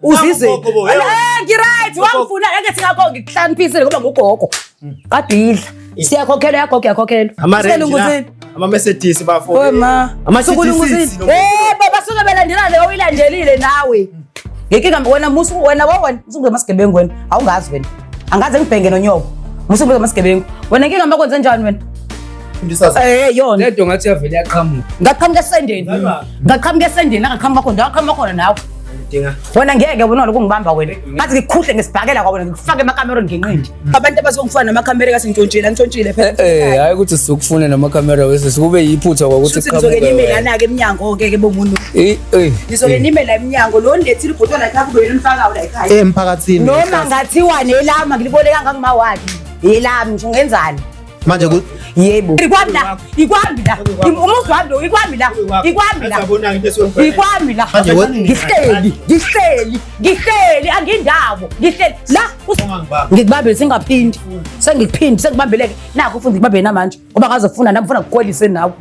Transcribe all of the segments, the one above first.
Uzizeni? Ugogo bo, hey. Eh, ngi-right, wangifuna engethi ngakho ngikuhlaniphise ngoba ngugogo. Kade idla. Siyakhokhelwa yagogo yakhokhelwa. Ama-Range la, Uselunguzini. ama-Mercedes bafo. Oy ma. Ama-GT6 Sukulunguzini. lo- Eh baba suke belandelana leyo uyilandelile nawe. Nginkinga wena musu wena wena usukuze masigebengu wena awungazi wena. Angaze ngibhenge nonyoko. Musu kuze masigebengu. Wena inkinga makwenze njani wena? Eh yona. Lento ngathi yavele yaqhamuka. Ngaqhamuka esendeni. Ngaqhamuka esendeni angaqhamuka khona ngaqhamuka khona nawe. Dinga. Wena ngeke wena lokungibamba wena. Ngathi ngikhuhle ngesibhakela kwawena ngikufake emakamereni ngenqindi. Abantu abazongifana namakhamera kasintshontshile angitshontshile phela. Eh, hayi ukuthi sizokufuna namakhamera wesisi kube yiphutha kwakuthi Shuthi nizoke nime lana-ke emnyango ke ke bomuntu. Eh, eh. Nizoke nime la emnyango lo nilethile ubhuti la ekhaya kube yena nifakayo la ekhaya. Emphakathini. Noma ngathiwa nelami ngiliboleka ngangimawakhe. Yelami ngisho ngenzani? Manje ku Yebo. Ikwami la, ikwami la. Umuzi wami lo ikwami la. Ikwami la. Yabona into esiyokhona. Ikwami la. Manje we- Ngihleli, ngihleli, ngihleli angindawo. Ngihleli la. Ungangibambi. Ngikubambile singaphindi. Sengikuphindi, sengibambeleke. Nakho ufuna ngikubambe namanje ngoba ngazofuna nami ufuna ngikukholise nawe.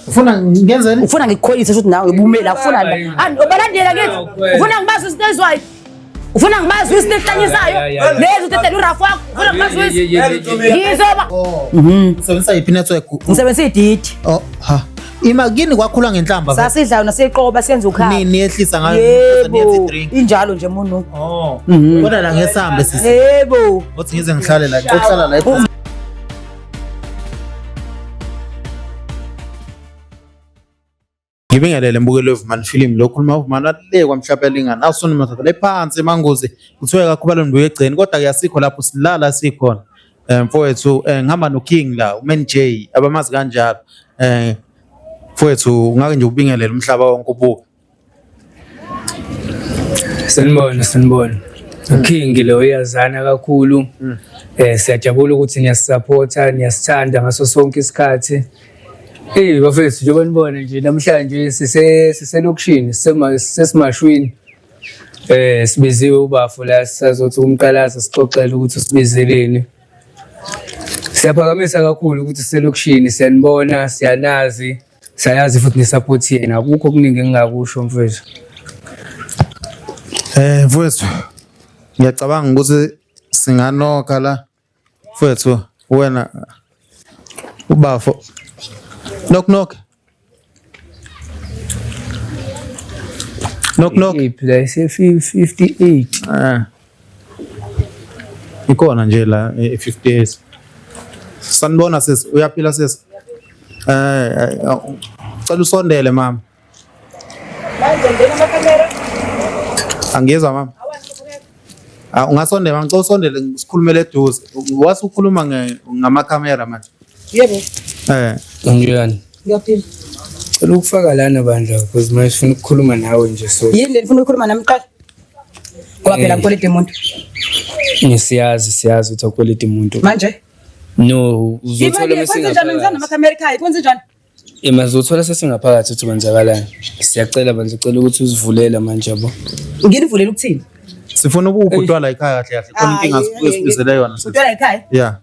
ufuna ngenzeni? Ufuna ngikukholise futhi nawe ubume la ufuna la. Ani obalandela kithi. Ufuna ngibazi izinto ezwayo. Ufuna ngibazi izinto ezihlanyisayo. Lezi utetela urafu wakho. Ufuna ngibazi izinto. Ngizoba. Oh. Usebenzisa yiphi network? Ngisebenzisa ididi. Oh, ha. Ima kini kwakhula ngenhlamba. vele? Sasidla yona siyiqoba siyenza ukhaba. Ni niyehlisa ngayo niyenza Yebo. i-drink. Injalo nje muntu. Oh. Kodwa la ngesambe sisi. Yebo. Othi ngize ngihlale la, ngicela la. Ngibingelele mbukelo wevumani film lo khuluma uvumani le kwamhlaba elingana awusona mathatha le phansi emangozi kuthiwa kakhubalo nduye egceni kodwa ke asikho lapho silala sikhona eh mfowethu eh ngihamba no King la uMan J abamazi kanjalo eh mfowethu ungake nje ubingelele umhlaba wonke ubuka Sanibona, sanibona. King lo uyazana kakhulu. Eh siyajabula ukuthi niyasupporta, niyasithanda ngaso sonke isikhathi. Hey bafethu njengoba nibona nje namhlanje sise siselokishini, sisesimashwini. Eh sibiziwe ubafo la sisazothi umqalaza sixoxele ukuthi usibizeleni. Siyaphakamisa kakhulu ukuthi siselokishini, siyanibona, siyanazi. Siyayazi futhi ne-support yena akukho okuningi engingakusho mfethu. Eh mfowethu ngiyacabanga ukuthi singanokha la mfowethu wena ubafo knock knock knock knock Iphi la ise 58. eh ikhona nje la e-58 sanibona sisi uyaphila sisi eh eh, cela usondele mama Manje ngena amakhamera. Angizwa mama. Ah ungasondela mama, ngicela usondele sikhulumele eduze. Wase ukhuluma ngamakhamera manje. Yebo. Eh, Kanjani? Ngiyaphila. Cela ukufaka lana bandla because manje sifuna ukukhuluma nawe nje so. Yini le nifuna ukukhuluma nami qala? Ngoba phela ngikwelede umuntu. Siyazi siyazi ukuthi awukweleti umuntu. Manje No, uzothola Imali kwenze njani ngizana mesingaphakathi. namakhamera ekhaya kwenze njani? Ema uzothola sesingaphakathi ukuthi kwenzakalani. Siyacela bandla cela ukuthi uzivulele manje yabo. Nginivulela ukuthini? sifuna ukubhutwa la ekhaya kahle kahle. Khona inkinga esibizele yona. sisi. Ubhuti la ekhaya. Yeah.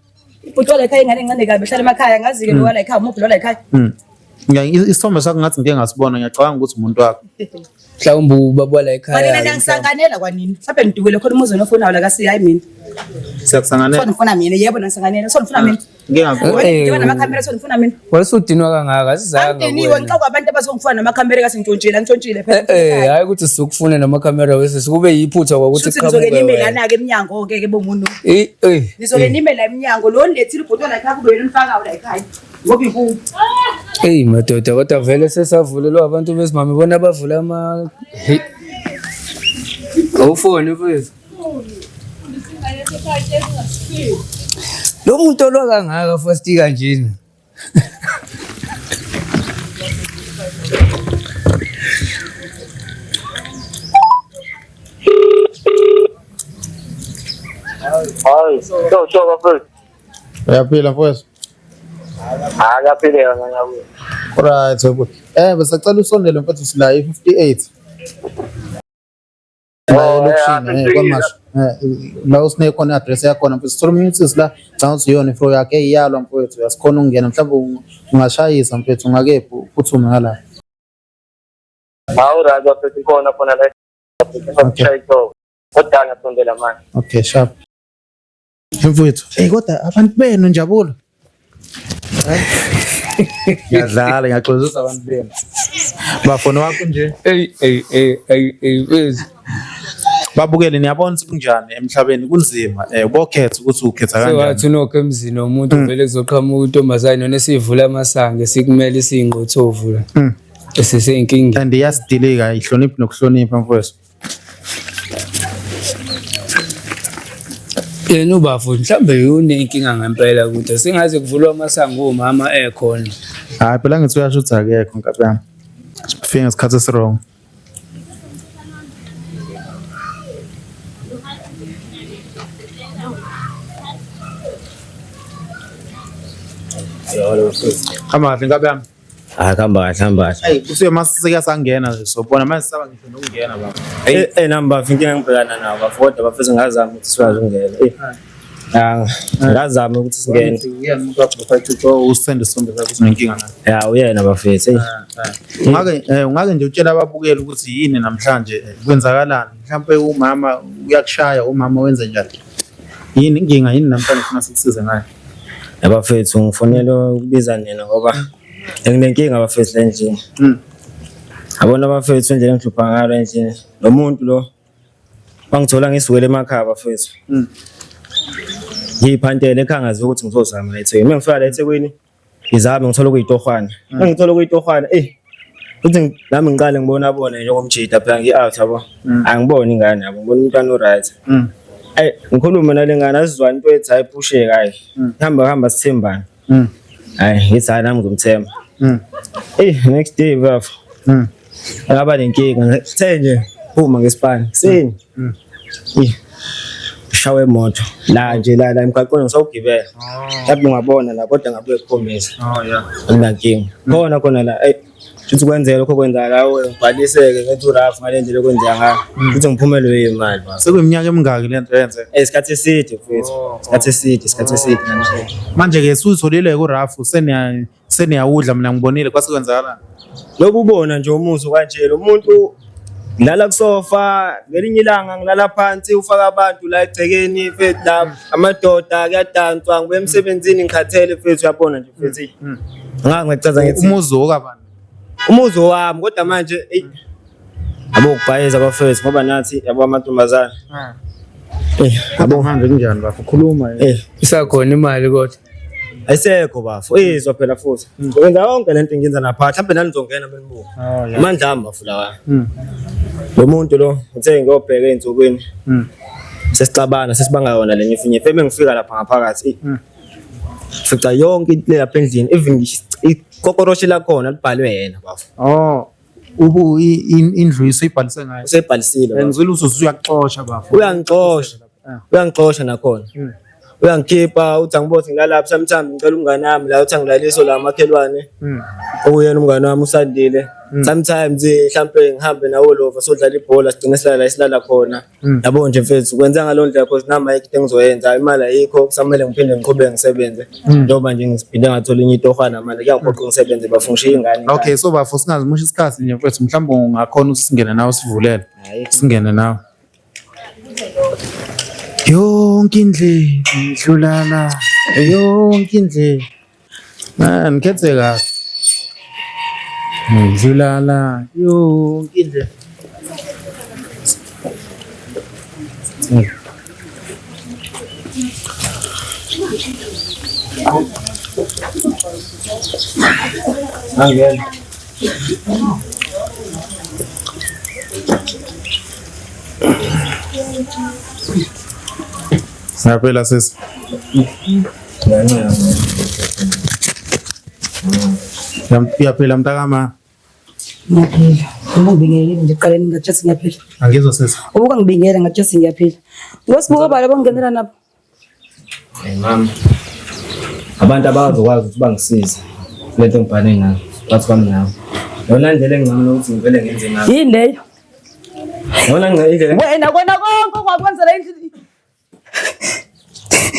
Ubhuti la ekhaya ingane encane kabi ehlala emakhaya ngazi-ke lo la ekhaya umuphi lo la ekhaya. Mm. Isithombe sakho ngathi ngike ngasibona ngiyacabanga ukuthi umuntu wakho. Mhlawumbe ubaba la ekhaya. Kwanina niyangisanganela kwanini? Mhlawumbe nidukele khona umuzi onofonayo la kasi hayi mina. Siyakusanganela. So nifuna mina yebo niyangisanganela. So nifuna mina. Ngike ngakubona. Eh, Njengoba namakhamera so nifuna mina. Wasudinwa kangaka asizanga. Angidiniwe kuwena. ngixakwa abantu abazongifuna namakhamera kasintshontshile angitshontshile phela. Eh, hayi ukuthi sizokufuna namakhamera wesisi kube yiphutha kwakuthi Shuthi nizoke nime wena. lana-ke emnyango ke ke bomuntu. Eh, eh. Nizoke nime la emnyango lo nilethile ubhuti la ekhaya kube yena onifakayo la ekhaya. Ngoba ikubo. Eyi madoda kodwa vele sesavulelwa abantu besimame bona bavula ama Hey. Awufoni mfethu. Lo muntu olwa kangaka first kanjena. Hayi, so so bafethu. Uyaphila mfowethu. Hayi kaphile yona ngakuyo. Alright, bhuti. Eh besacela usondele mfethu sila i58. La Oh, elokishini eh, eh kwamasho. Eh la usine khona i-address yakhona mfethu. Sithola umunye usisi la ngicabanga ukuthi iyona ifro yakhe iyalwa mfowethu. Uyasikhona ukungena mhlawumbe ungashayisa mfethu ungakephi uphuthume ngala. Hawu right bafethu khona khona la. Okay. Okay. Kodwa ngiyasondela manje. Okay, sharp. Mfowethu, hey kodwa abantu benu njabulo. Ngiyadlala, ngiyaxolisa abantu benu. Bafona wakho nje. Ey ey ey ey ey mfethu. Babukele niyabona ukuthi kunjani emhlabeni kunzima. Eh ubokhetha ukuthi ukhetha kanjani. Sewathi unokho emzini womuntu vele kuzoqhamuka intombazane nona esivula amasango sikumele siyingqothovu la. Eseseyinkinga. And iyasidilika ihloniphi nokuhlonipha mfowethu. Yena ubafo mhlambe unenkinga ngempela ukuthi singaze kuvulwa amasango umama ekhona. Hayi phela ngithi uyasho ukuthi akekho nkabi yami. Sifike ngesikhathi esiwrong. Hamba kahle nkabi yami. Hayi hamba kahle hamba kahle. Hey kusuke masisike sangena nje sobona manje sisaba ngisho nokungena baba. Eh eh nami bafo inkinga engibhekana nayo bafo kodwa bafethu ngazama ukuthi sikwazi ukungena. Eh. Ah, ngazama ukuthi singene. Uyena umuntu wakho bafethu usende isithombe sakho sinenkinga naye. Ya uyena bafethu. Eh. Ungake ungake nje utshela ababukeli ukuthi yini namhlanje kwenzakalani? Mhlawumbe umama uyakushaya, umama wenze njani? Yini inkinga yini namhlanje funa sikusize ngayo? Yabafethu ngifonela ukubiza nina ngoba nginenkinga bafethu la endlini. Yabona bafethu indlela engihlupha ngayo la endlini. Lo muntu lo wangithola ngisukele emakhaya bafethu. Ngiyiphantele ekhaya ngazi ukuthi ngizozama la eThekwini. Uma ngifika la eThekwini ngizame ngithole kuyitohwana. Uma ngithole kuyitohwana eh futhi nami ngiqale ngibona bona njengomjida phela ngi-out yabo. Angiboni ingane yabo, ngibona umntwana o-right. Ayi ngikhulume nale ngane asizwane into ethi hayi phusheke hayi. Hamba hamba sithembane. Hayi ngithi hayi nami ngizomthemba. Eh next day bafo. Ngaba nenkinga ngithe nje phuma ngesipani. Kuseni. Eh shawe imoto la nje la la emgaqweni ngisawugibela. Lapho ungabona la kodwa ngabuye kukhombisa. Oh yeah. Akunankinga. Khona khona la eh futhi kwenzeka lokho kwenzeka la ngibhaliseke ngithi urafu ngale ndlela okwenzeka ngayo. Futhi ngiphumelwe imali bafo. Sekuyiminyaka emingaki lento yenzeka? Eh isikhathi eside mfethu. Isikhathi eside, isikhathi eside namhlanje. Manje ke suzitholile ku Rafu seniya seniyawudla mina ngibonile kwase kwenzakalani? Lobu ubona nje umuzi kanje lo muntu ngilala kusofa ngelinye ilanga ngilala phansi ufaka abantu la egcekeni mfethu la amadoda kuyadanswa ngibuya emsebenzini ngikhathele mfethu uyabona nje mfethu. Ngake ngichaza ngithi Umuzi okabani? umuzi wami kodwa manje eyi yabo ukubhayeza abafethu ngoba nathi yabo amantombazane. Eh Yabo manje kunjani bafo? Khuluma. eh Isakhona imali kodwa. ayisekho bafo izwa phela futhi ngizokwenza yonke lento engiyenza napha mhlawumbe nani nizongena benibuka Oh yeah. amandla ami bafo lawa lo muntu lo uthe ngiyobheka ey'nsukwini sesixabana sesibanga yona le nyefinyefe feme ngifika lapha ngaphakathi fica yonke into le lapha endlini even ngisho ikokoroshe lakhona libhalwe yena bafo Oh ubu indlu isibhalise ngayo. usebhalisile bafo. Ngizwile ususu uyakuxosha bafo. Uyangixosha. Uyangixosha nakhona. Uyangikhipha uthi angibothi ngilalapha sometimes ngicela umngane wami la uthi angilaliso la makhelwane. Okuyena umngane wami usandile. Sometimes mhlampe ngihambe nawo lova sodlala ibhola sigcine silala la esilala khona. Yabo nje mfethu kwenza ngalo ndlela cause nami ayikho into engizoyenza imali ayikho kusamele ngiphinde ngiqhubeke ngisebenze. Njengoba nje ngiphinde ngathola enye itohwana manje kuyangiphoqa ngisebenze bafuna ngishiye ingane. Okay so bafo singazimusha isikhathi nje mfethu mhlawumbe ungakhona ukuthi singene nawe sivulele. Singene nawe. Yonke indlela idlula la. Yonke indlela. Man ngikhethe kahle. Idlula la yonke indlela. Angena. Siyaphila sisi. Uyaphila mntakama. Ngiyaphila. Uma ngibingelele nje ekuqaleni ngathi ngiyaphila. Angizwa sisi. Ubuka ngibingele ngathi ngiyaphila. Ngosibuka bala bongenela nabo. Hey mama. Abantu abazokwazi ukuthi bangisize lento engibhale ngayo. Bathi kwami nawe. Yona ndlela engcono ukuthi ngivele ngenze ngayo. Yini leyo? Yona indlela Wena kona konke ongakwenzela endlini.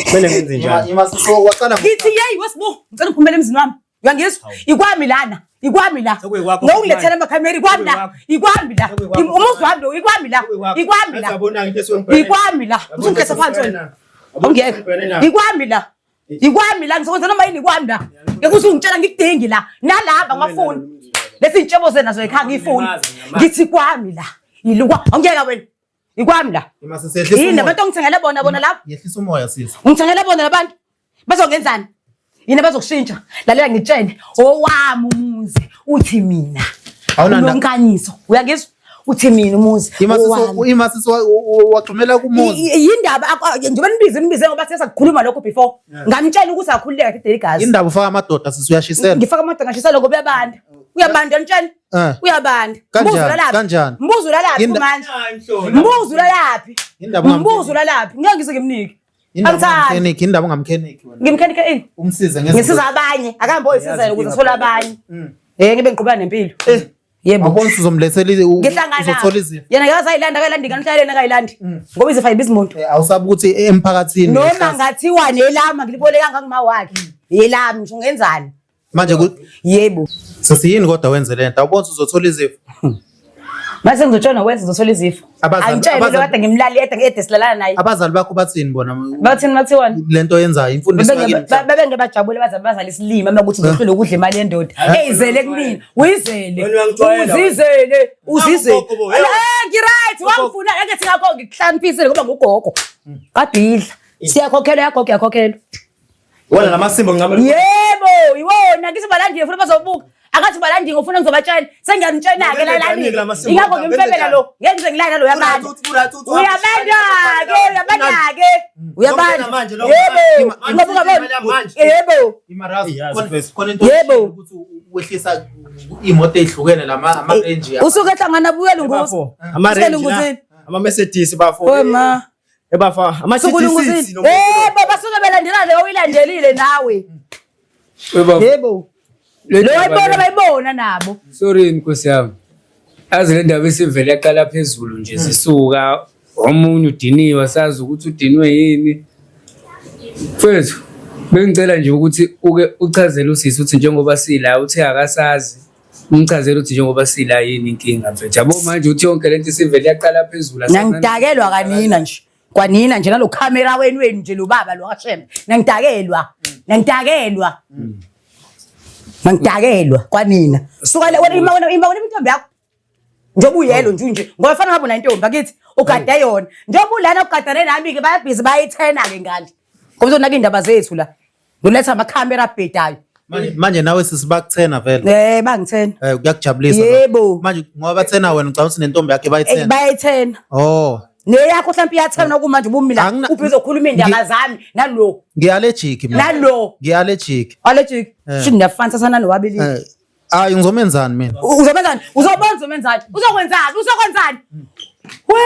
kumele ngenze njani. Ima sisi waqala Ngithi yeyi wesibu, ngicela uphumele emzini wami. Uyangizwa? Ikwami lana. Ikwami la. Sekuyikwakho Ngokulethela amakhamera ikwami la. Sekuyikwakho. Ikwami la. Sekuyikwakho. Umuzi wami lo ikwami la. Sekuyikwakho. Ikwami la. Yabona into esuke ngibhekene. Ikwami la. Usungikhetha phansi wena. Awungekho. Ikwami la. Ikwami la ngizokwenza noma yini ikwami la. Ngeke uzungitshela ngikudingi la. Nalapha ngafuni. Lesi ntshebo zenazo ekhaya ngifuni. Ngithi kwami la. Yilukwa. Awungeke wena. Ikwami la. Ima sisi yehlisa Yini umoya. abantu ongithengele bona bona lapha? Yehlisa umoya sisi. Ungithengele bona labantu. Bazongenzani? Yini abazokushintsha? Lalela ngitshene. Owami umuzi uthi mina. Awunanda- Unonkanyiso. Uyangizwa? Uthi mina umuzi. Ima sisi owami. ima sisi waxhumela kumuzi. Yindaba njengoba nibize nibize ngoba siye sakukhuluma lokho before. Ngamtshela ukuthi akhululeke dedele igazi. Indaba ufaka amadoda sisi uyashisela. Ngifaka amadoda ngashisela ngoba uyabanda. Uyabanda ngitshela. Eh. Uyabanda. Kanjani? Mbuzo ulalaphi? Kanjani? Mbuzo ulalaphi manje? Mbuzo ulalaphi? Indaba ungamkhenikhi. Mbuzo ulalaphi? Ngeke ngize ngimnike. Indaba Angithandi. ungamkhenikhi, indaba ungamkhenikhi wena. Ngimkhenike ini? Umsize ngezinto. Ngisiza abanye. Akahambe oyisizela ukuze athole abanye. Eh ngibe ngiqhubeka nempilo. Yebo. Awubona ukuthi uzomlethela Ngihlangana. uzothola izifo. Yena akaze ayilanda akayilandi ingane uhlalele akayilandi. Ngoba izifo ayibizi muntu. Awusabi ukuthi emphakathini Noma uyahlasa. ngathiwa nelama ngiliboleka nganguma wakhe. Yelami ngisho ngenzani? Manje Yebo. sesiyini kodwa wenze lento? Awubona ukuthi uzothola izifo. Mase ngizotshona wenza uzothola izifo. Angitshele lo kade ngimlali ede ede silalana naye. Abazali bakho bathini bona? Bathini bathiwani? Lento oyenzayo imfundiso yakini. Bebenge bajabule baze bazala isilima uma kuthi uzohlula ukudla imali yendoda. Eyizele kumina, uyizele. Wena uyangijwayela wena. Uzizele, uzizele. Ugogo bo, hey. Eh ngiright, wangifuna ake singakho ngikuhlaniphise ngoba ngugogo. Kade idla. Siyakhokhelwa yagogo yakhokhelwa. Wena lamasimbo ngincamela. Yebo, iwona ngithi balandile funa bazobuka. Akathi balandile ngofuna ngizobatshela. Sengiyamtshena ke lalani. Ingakho ngimfebela lo. Ngeke ngize ngilale lo yabanda. Uyabanda ke, uyabanda ke. Uyabanda. Yebo. Ngoba ungaboni. Yebo. Imarazi Yazi khona into Yebo. ukuthi wehlisa imoto ezihlukene lama ama range. Usuke ehlangana buyela unguzi. Ama range la. Uselunguzini. Ama Mercedes bafo. Oy ma. Ebafa ama Sukulunguzini. CT6 no. Yebo, basuke belandelana le oyilandelile nawe. Yebo. Le Lo ndaba wayibona le- bayibona nabo. Sorry Nkosi yami. Azi le ndaba isivele yaqala phezulu nje sisuka omunye udiniwe sazi ukuthi udinwe yini. Mfethu bengicela nje ukuthi uke uchazele usisi ukuthi njengoba sila uthe akasazi. Umchazele ukuthi njengoba sila yini inkinga mfethu. Yabo manje uthi yonke lento isivele yaqala phezulu. Nangidakelwa kanina nje. Kwanina nje nalo camera wenu wenu nje lo baba lo kaShembe. Nangidakelwa. Nangidakelwa. Nangidakelwa kwanina. Suka le wena ima wena ima wena intombi yakho. Njengoba uyelo nje nje ngoba fanele ngabe unentombi akithi ugade yona. Njengoba ulana ugadane nami ke bayabhizi bayithena ke ngale. Ngoba uzonaka indaba zethu la. Ngiletha amakhamera abhedayo. Manje nawe sisi bakuthena vele. Eh bangithena. Eh kuyakujabulisa. Yebo. Manje ngoba bathena wena ucabanga ukuthi nentombi yakhe bayithena. Bayithena. Oh. Neyakho mhlawumbe iyathena kumanje ubumila uphi uzokhuluma indaba zami nalo. Ngiallergic mina. Nalo. Ngiallergic. Allergic. Shin niyafanisa sana nowabili. Hayi ngizomenzani mina? Uzomenzani? Uzobona uzomenzani? Uzokwenzani? Uzokwenzani? We,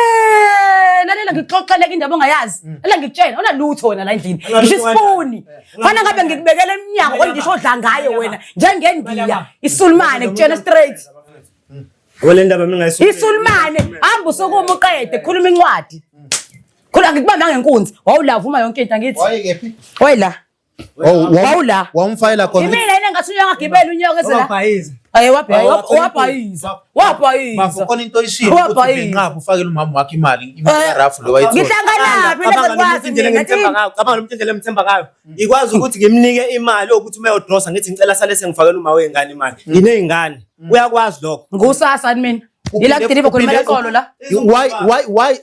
lalela ngikuxoxele indaba ongayazi. Lalela ngikutshela, awunalutho wena la endlini. Ngisho isipuni. Fana ngabe ngikubekele eminyango kodwa ngisho odla ngayo wena njengendiya. Isulumane kutshela straight. Wena ndaba mina ngayisuka. Isulumane, hamba usukuma uqede, khuluma incwadi. Khula ngikubamba ngenkunzi. Wawulavuma yonke into angithi. Wayekephi? Wayila. Oh, Wawula. Wawumfayela khona. Imina yena ngathi unyaka agibele unyaka ezela. Wabhayiza. Eh wabhayiza. Wabhayiza. Bafo khona into oyishilo ukuthi Wabhayiza. benqaba ufakele umama wakhe imali imali Eh, yarafu lo wayithola. Ngihlanganaphi Cabanga ngikwazi nomuntu indlela mina engimthemba ngayo, cabanga nomuntu indlela engimthemba ngayo. Ngikwazi ukuthi ngimnike imali ukuthi uma eyodrosa ngithi ngicela sale sengifakela uma wengane imali. Nginey'ngane. Uyakwazi lokho. Ngusasa mina. Yila kudeliver khona imali eqolo la.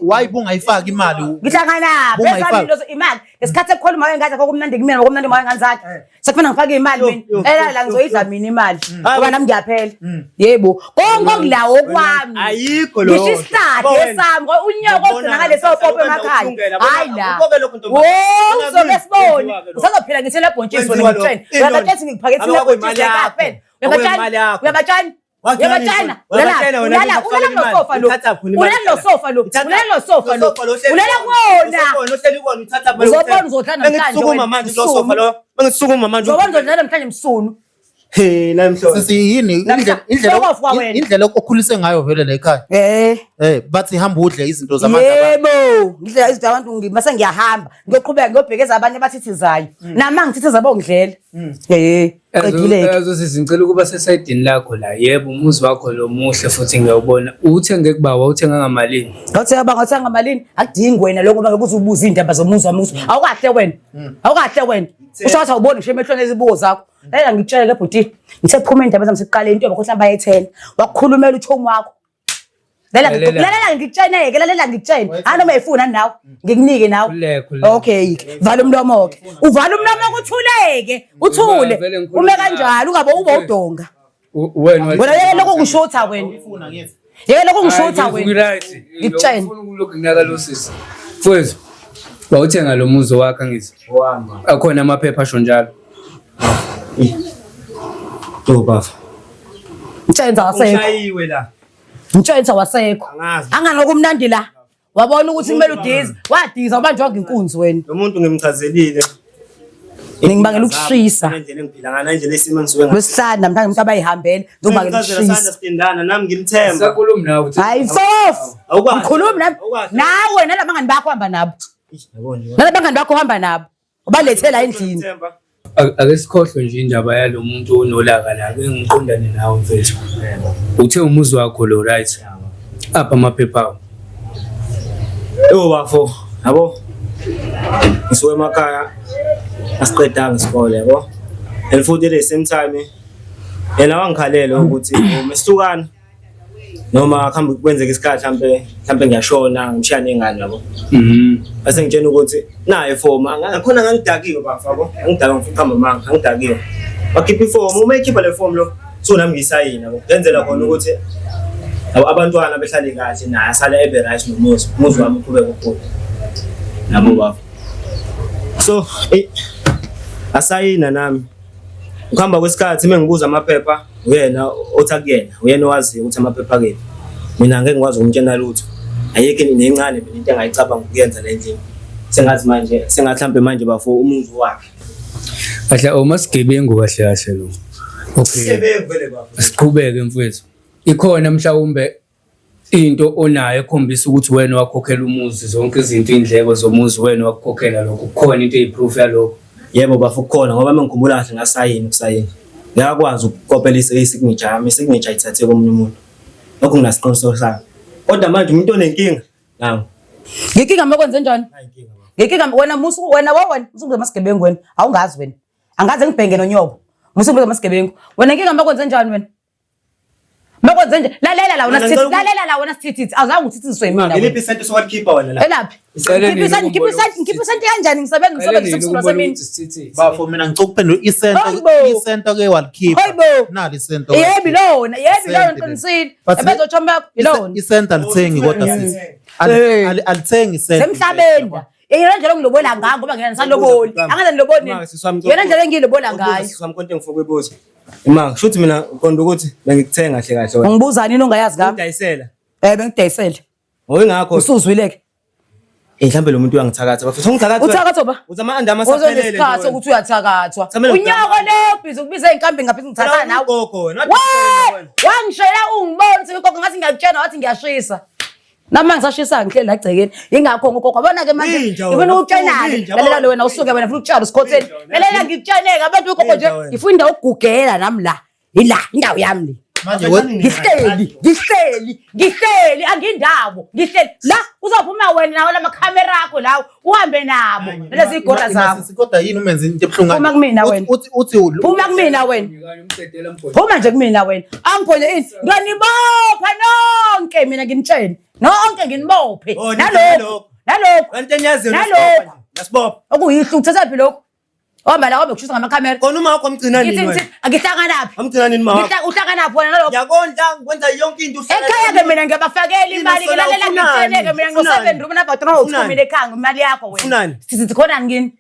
Why bungayifaki imali? Ngihlanganaphi Bungayifaki. ezami lozo imali. Ngesikhathi ekukhona uma wengane zakho kumnandi kumina ngokumnandi uma wengane zakhe. Sekufana ngifake imali mina. Ela la ngizoyidla mina imali. Ngoba nami ngiyaphela. Yebo. Konke okulawo kwami. Ayikho lokho. Ngisho isihlahla esami ngoba unyoko ogcina ngaleso popo emakhaya. Hayi la. Wo, uzoke sibone. Usazophila ngithela bhontshisi wena ngikutshela. Uyabatshela ngikuphakethile bhontshisi ekhaya phela. Uyabatshela. Uyabatshela. Uyabatshela. Ulala ulala ulala kulosofa lo. Ulala kulosofa lo. Ulala kulosofa lo. Ulala kuwona. Uzobona uzodla namhlanje Bengisukuma wena. manje kulo sofa lo. Bengisukuma manje. Uzobona uzodla namhlanje msunu. He la mhlobo. Sisi yini Namhla- indlela Sokofa wena. indlela okhuliswe ngayo vele la ekhaya. Eh. Bathi hamba udle izinto zabantu abantu. Yebo, ngidlela izinto abantu mase ngiyahamba ngiyoqhubeka ngiyobhekeza abanye abathithizayo. Nama ngithithiza bongidlela. Eh, qedile ke. Yazi sisi ngicela ukuba sesayidini lakho la. Yebo umuzi wakho lo muhle futhi ngiyawubona. Uthenge kubawa uthenga ngamalini? Ngawuthenga ba ngawuthenga ngamalini? Akudingi wena lokho ngoba ngeke ubuze indaba zomuzi wami. Awukahle wena. Awukahle wena. Usho wathi awuboni ngisho emehlweni ezibuko zakho. Lalela ngikutshele ke bhuti. Ngithe phuma indaba zami siqale into yakho mhlawumbe bayethela. Wakukhulumela uchomi wakho. Lalela Lalela. lalela ngikutshene ke lalela ngikutshene. Hayi noma ifuna nawe ngikunike nawe. Khululeka, khululeka. Okay ke. Vala umlomo ke. Uvala umlomo kuthuleke. Uthule. Vele ngikhuluma Ume nawe. kanjalo ungabe uba udonga. Wena Wena yeke lokho ngishutha wena. Yeke lokho ngishutha wena. Ngikutshene. Ngifuna ukulokhu nginaka lo sisi. Mfowethu, wawuthenga lo muzi wakho angithi? Wami. Akhona amaphepha asho njalo. Oh baba. Mtshenza wasekho. Ushayiwe la. Mtshenza wasekho. Angazi. Anganokumnandi la. Wabona ukuthi kumele udize, wadiza ubanjwa ngenkunzi wena. Lo muntu ngimchazelile. Ningibangela ukushisa. Indlela engiphila ngayo nendlela isimo engisuke ngayo. Lwesihlanu namhlanje umuntu abayihambele ngizobangela Ngimchazela ukushisa. understandana nami ngimthemba. Sakhuluma nawe uthi Hayi fof. Awukwazi. Ngikhulumi nami. Awukwazi. Nawe nalabangani bakho hamba nabo. Yabo nje. Nalabangani bakho hamba nabo. Ubalethe la endlini. Ngimthemba. Ake sikhohlwe nje indaba yalo muntu onolaka la, ake ngiqondane nawe mfethu. Uthe umuzi wakho lo right? Apha amaphepha awo. Ewo bafo, yabo. Ngisuke emakhaya asiqedanga isikole yabo. And futhi at the same time yena wangikhalela ukuthi uma sihlukana noma kuhambe kwenzeka isikhathi mhlambe mhlambe ngiyashona ngishiya nengane yabo. Bese ngitshena ukuthi nayo ifomu khona ngangidakiwe bafo yabo. Angidakwa ngifuna ukuqamba amanga, angidakiwe. Wakhipha ifomu, uma ekhipha le fomu lo, so nami ngiyisayina yabo. Ngenzela khona ukuthi yabo abantwana behlale kahle naye asale ebe right nomuzi, umuzi wami uqhubeke ukhule. Yabo bafo. So, asayina nami. Ukuhamba kwesikhathi uma ngibuza amaphepha, uyena othi akuyena, uyena owaziyo ukuthi amaphepha akephi. Mina ngeke ngikwazi ukumtshena lutho. Ayikho nencane mina into engayicabanga ukuyenza le ndlini. Sengathi manje, sengathi mhlambe manje bafo umuzi wakhe. Kahle awumasigebengu kahle kahle lo. Okay. Sigebengu vele bafo. Siqhubeke mfowethu. Ikhona mhlawumbe into onayo ekhombisa ukuthi wena wakhokhela umuzi zonke izinto indleko zomuzi wena wakukhokhela lokho. Kukhona into eyiproof yalokho. Yebo bafo kukhona ngoba uma ngikhumbula kahle ngasayina ukusayina. Ngiyakwazi ukukopela isignature yami, isignature ayithathe komunye umuntu. Lokho nginasiqiniseko sakho. Kodwa manje umuntu onenkinga nangu. Ngikinga makwenze njani? Ngikinga wena musu wena wena musu masigebengu wena. Awungazi wena. Angaze ngibhenge nonyoko. Musu masigebengu. Wena inkinga makwenze njani wena? Makwenze nje lalela la wena sithithi lalela la wena sithithi awuzange uthithiswe mina. Ngiliphi isenti sokwalikhipha wena la? Elaphi? Ngikhipha ngikhipha isenti kanjani ngisebenza ngisebenza usuku lwasemini. Bafo mina ngicela ukuphendula isento Hayibo. isento ke walikhipha. Hayibo. Nali isento. Yebo ilona, yebo ilona Isenti le. ngiqinisile. But Ebezotsho bakho ilona. Isenti alithengi kodwa sisi. Alithengi isenti. Semhlabeni la. Yena ndlela ongilobola ngayo ngoba ngena ngisaloboli. Angaze ngiloboli. Mama, sisi wami, Yena ndlela engiyilobola ngayo. Sisi wami konke ngifuna ukuyibuza. Ima, shuthi mina uqonda ukuthi bengikuthenga kahle kahle wena. Ungibuzani into ongayazi ngami? Ngidayisela. Eh bengidayisele. Ngoyingakho Usuzwile ke. mhlambe lo muntu uyangithakatha bafethu. Ungithakatha. Uthakatha ba? Uthi ama-anda amasaphelele. Uzonesikhathi sokuthi uyathakathwa. Samele Unyoko le busy ukubiza inkambi ngaphi ngithatha nawe. Ugogo wena. We! Wangishela ungibona ukuthi ugogo ngathi ngiyakutshela wathi ngiyashisa. Nami ngisashisa ngihleli la egcekeni. Ingakho ngogogo yabona ke manje Inja ngifuna wena, ukutshenani. inja, Lalela lo wena usuke wena ufuna ukutshala usikhotheni. Lalela ngikutsheneke abantu ugogo nje Inja wena. ngifuna indawo yokugugela nami la. Ila indawo yami le. Manje we Ngihleli, ngihleli, ngihleli angindawo. Ngihleli la uzophuma wena nawo lamakhamera akho lawo uhambe nabo lezi igora zakho. Sisi, kodwa yini umenze into ebuhlungu Phuma kumina wena. Uthi uthi Phuma kumina wena. Phuma nje kumina wena. Angiphonye ini. Ngiyanibopha nonke mina nginitshene. Nonke nginibophe. Oh, Nalokho. Nalokho. Kanti eniyaziyo Nalokho. Nasibopha. Okuyihlu uthathaphi lokho? Ohamba la wabe kushisa ngamakhamera. Kona uma wakho amgcina Ngithi nini wena? ngithi angihlanganaphi? Amgcina nini ma wakho? Uhlanganaphi wena nalokho? Ngiyakondla, ngikwenza yonke into uhlala. Ekhaya ke mina ngiyabafakela imali Yini ngilalela ufunani? ngitsheneke mina ngo Ufunani? 7 room number 3 Ufunani? uthumile ekhaya imali yakho wena. Ufunani? Sithi khona ngini?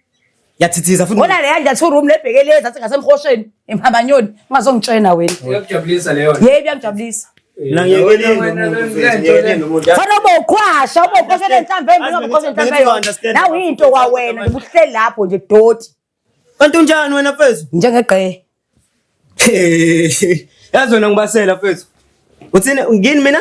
Ngiyathithiza futhi. Khona le yandla 2 room lebhekele ezathi ngasemhosheni emhambanyoni ungazongitshena wena. Iyakujabulisa leyo. Yebo iyangijabulisa. Mina ngiyekeleni umuntu mfethu, ngiyekeleni umuntu. Fana ube uqhwasha ube uqhwasha lenhlamvu embi ube uqhwasha lenhlamvu Bengithi understand. Nawe into kwawena nje uhleli lapho nje doti Kanti unjani wena mfethu? njengegqe. Yazi wena ngibasela mfethu. Uthini ngini mina?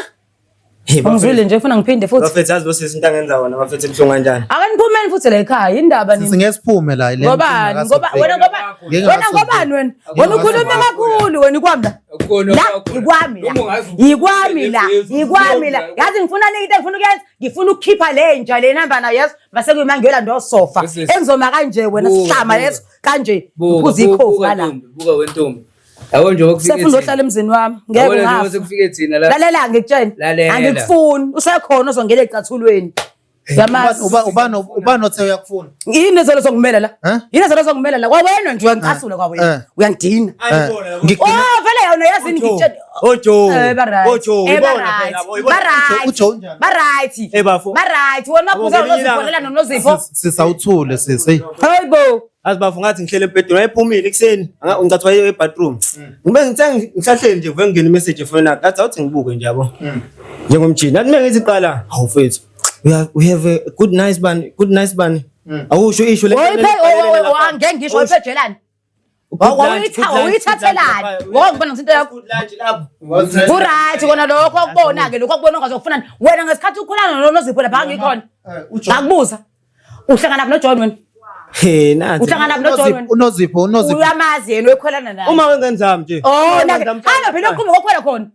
Hey, bafethu. Ungizwile nje ufuna ngiphinde futhi. Bafethu yazi lo sisi into angenza wona bafethu ebuhlungu kanjani. Ake niphumeni futhi la ekhaya indaba nini? Singeke siphume la le Ngobani? nkinga Ngoba wena ngoba Ngeke wena ngasoze. ngobani wena? Wena ukhuluma kakhulu wena ikwami la. Akukhona La kwakhona. ikwami la. Noma ungaze Yikwami la. Yikwami la. Ukhuluma. Yazi ngifuna into engifuna ukuyenza, ngifuna ukukhipha le nja le namba nayo yeso mase kuyimangela ndosofa. Yes, yes. Engizoma kanje wena Buka, sihlama buka. yeso kanje. Buka, Ngiphuza buka, ikhofi buka ngala. ntombi, buka wentombi. Yabo njengoba kufike Sefuna thina. uzohlala emzini wami. Ngeke Yabona njengoba ungafa. sekufike thina la. Lalela ngikutshela. Lalela. Angikufuni. Usekhona ozongena ecathulweni. Yamazi. Ubani othe uyakufuna? Yini ezolo zongimela la? Eh? Yini ezolo zongimela la? Kwawena nje uyangicasula kwawena. Eh. Uyangidina. Eh, ngigcina- Oh vele yona yazini ngikutshela. Ojo. Eh, ba right. Ojo, Eh, ba ibona right. phela bo, ibona. Ba right. Ujo unjani? Ba right. Eh, bafo. Ba right. Wena Yabo, maphuza ngelinye unozipho ilanga- lela nonozipho. Sisawuthule sisi. Hey. Hayibo. Azi bafo ngathi ngihlele embhedeni wayephumile ekuseni ngicathi waye ebathroom. Ngibe ngithe ngisahleli nje kuve ngingena imessage efonini yakhe. Ngathi awuthi ngibuke nje yabo. Njengomjini. Nathi mina ngithi qala, hawu mfethu. We have a good nice bani, good nice bani. Awusho isho le. Oyiphe angeke ngisho oyiphejelani. Wawuyithathelani? Wawungibona ngisinto yakho. Good lunch lapho. Ku-right kona lokho okubona-ke lokho okubona ongazokufuna wena ngesikhathi ukhulana nonozipho lapha angikhona. Ngakubuza. Uhlangana phi noJohn wena? He nathi. Uhlangana phi noJohn wena? Unozipho, unozipho. Uyamazi yena uyekhwelana naye. Uma wengenzami nje. Oh, nake hamba phela uqhubeka okhwela khona.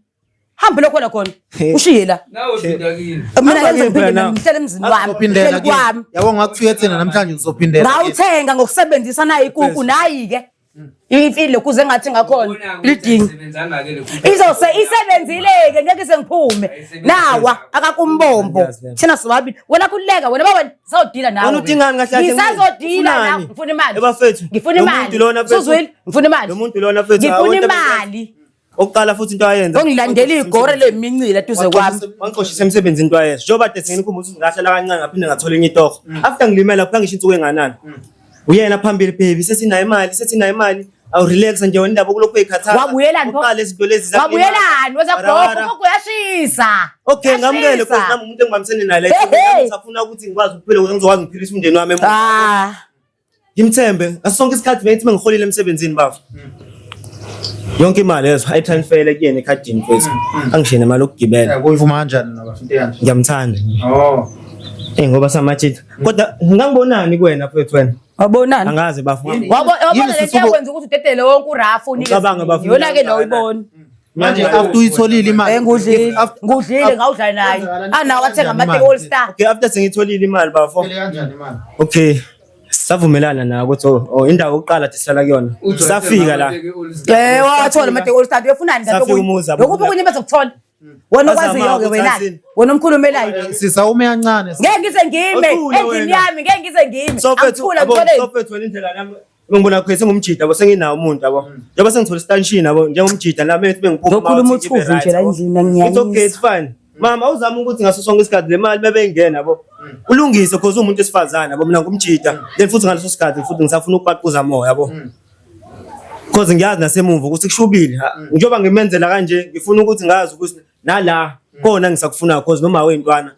Hamba phela okhwela khona. Ushiye la. Nawe phinda kini. Mina Hamba ngenze kimi phela ngiphinde nawe. ngihlele emzini wami. Uzophindela Ngihleli kimi. kwami. Yabo ngakufika thina namhlanje uzophindela. kimi. Ngawuthenga ngokusebenzisa nayi ikuku nayi ke. Ifile kuze ngathi ngakhona. Lidingi. Isebenzanga ke le kuku. Izose isebenzile-ke ngeke ize ngiphume. Nawa akakumbombo. Thina sobabili. Wena khululeka wena bawena sawudila nawe. Wena udingani kahle kahle? Ngisazodila nawe. Ufunani? Ngifuna imali. Eh, bafethu, Ngifuna lo muntu imali. lona mfethu- Suzwile? Ngifuna imali. Lo muntu lona mfethu, Ngifuna awonke imali. Oqala futhi into ayenza. Ongilandela igore lemincile eduze kwami. Wangixoshisa emsebenzini into ayenza. Njengoba kade senginikhumbuza ukuthi ngahlala kancane ngaphinde ngathola enye itoho. After ngilimela phela ngisho insuku enganani. Uyena phambili baby sesinayo imali, sesinayo imali. Awu relax nje wena indaba kulokhu uyikhathaza. Wabuyelani pho? Uqale izinto lezi zakulimala. Wabuyelani? Weza Warawara. gogo gogo uyashisa. Okay, ngamukele Uyashisa. because nami umuntu engibambisene naye la. Hey, hey. Ngisafuna ukuthi ngikwazi ukuphila ukuze ngizokwazi ukuphilisa umndeni wami emuva. Ah. Ngimthembe ngaso sonke isikhathi bengithi mengiholile emsebenzini bafo. Yonke imali yezo ayitransfere kuyena ekhadini mfethu. Angishiye nemali yokugibela. Kuyivuma kanjani naba into kanje? Ngiyamthanda. Oh. Eh ngoba samajita. Kodwa ngangibonani kuwena mfethu wena? Wabonani? Angazi bafo. Wabona Yini lento sisuko- yakwenza ukuthi udedele wonke urafu unike. Ucabanga bafo. Yona ke lo uyibona. Manje after uyitholile imali. Eh ngudlile. After- Ngudlile ngawudla naye. Anawo athenga Kanjani ama imali? All Star. Okay, after sengitholile imali bafo. Iphele kanjani imali? Okay. Savumelana nawe ukuthi oh indawo yokuqala thi sihlala kuyona. Safika la. Eh wathola ama All Star uyofunani kanti Safika umuzi abo. Lokuphi okunye bazokuthola. Wena Bazama okwaziyo ke ukuthi wena. athini. Wena omkhulumelayo. Sisawume kancane. Ngeke ngize ngime Othule endlini wena. yami, ngeke ngize ngime. So mfethu, Angithula yabo, ngitholeni. so mfethu wena indlela nami ngibona kho sengumjida yabo senginawo umuntu yabo. Njengoba sengithola istanshini yabo njengomjida nami ethi bengiphuma. Ngizokhuluma uthuvi nje la endlini, angiyanyisa. It's okay, it's fine. Mama awuzama ukuthi ngaso sonke isikhathi le mali bebeyingena yabo. Ulungise because uwumuntu wesifazane yabo mina ngumjida. Then futhi ngaleso sikhathi futhi ngisafuna ukubaquza moya yabo. Because ngiyazi nasemuva ukuthi kushubile. Njengoba ngimenzela kanje ngifuna ukuthi ngazi ukuthi nala kona ngisakufuna because noma wentwana.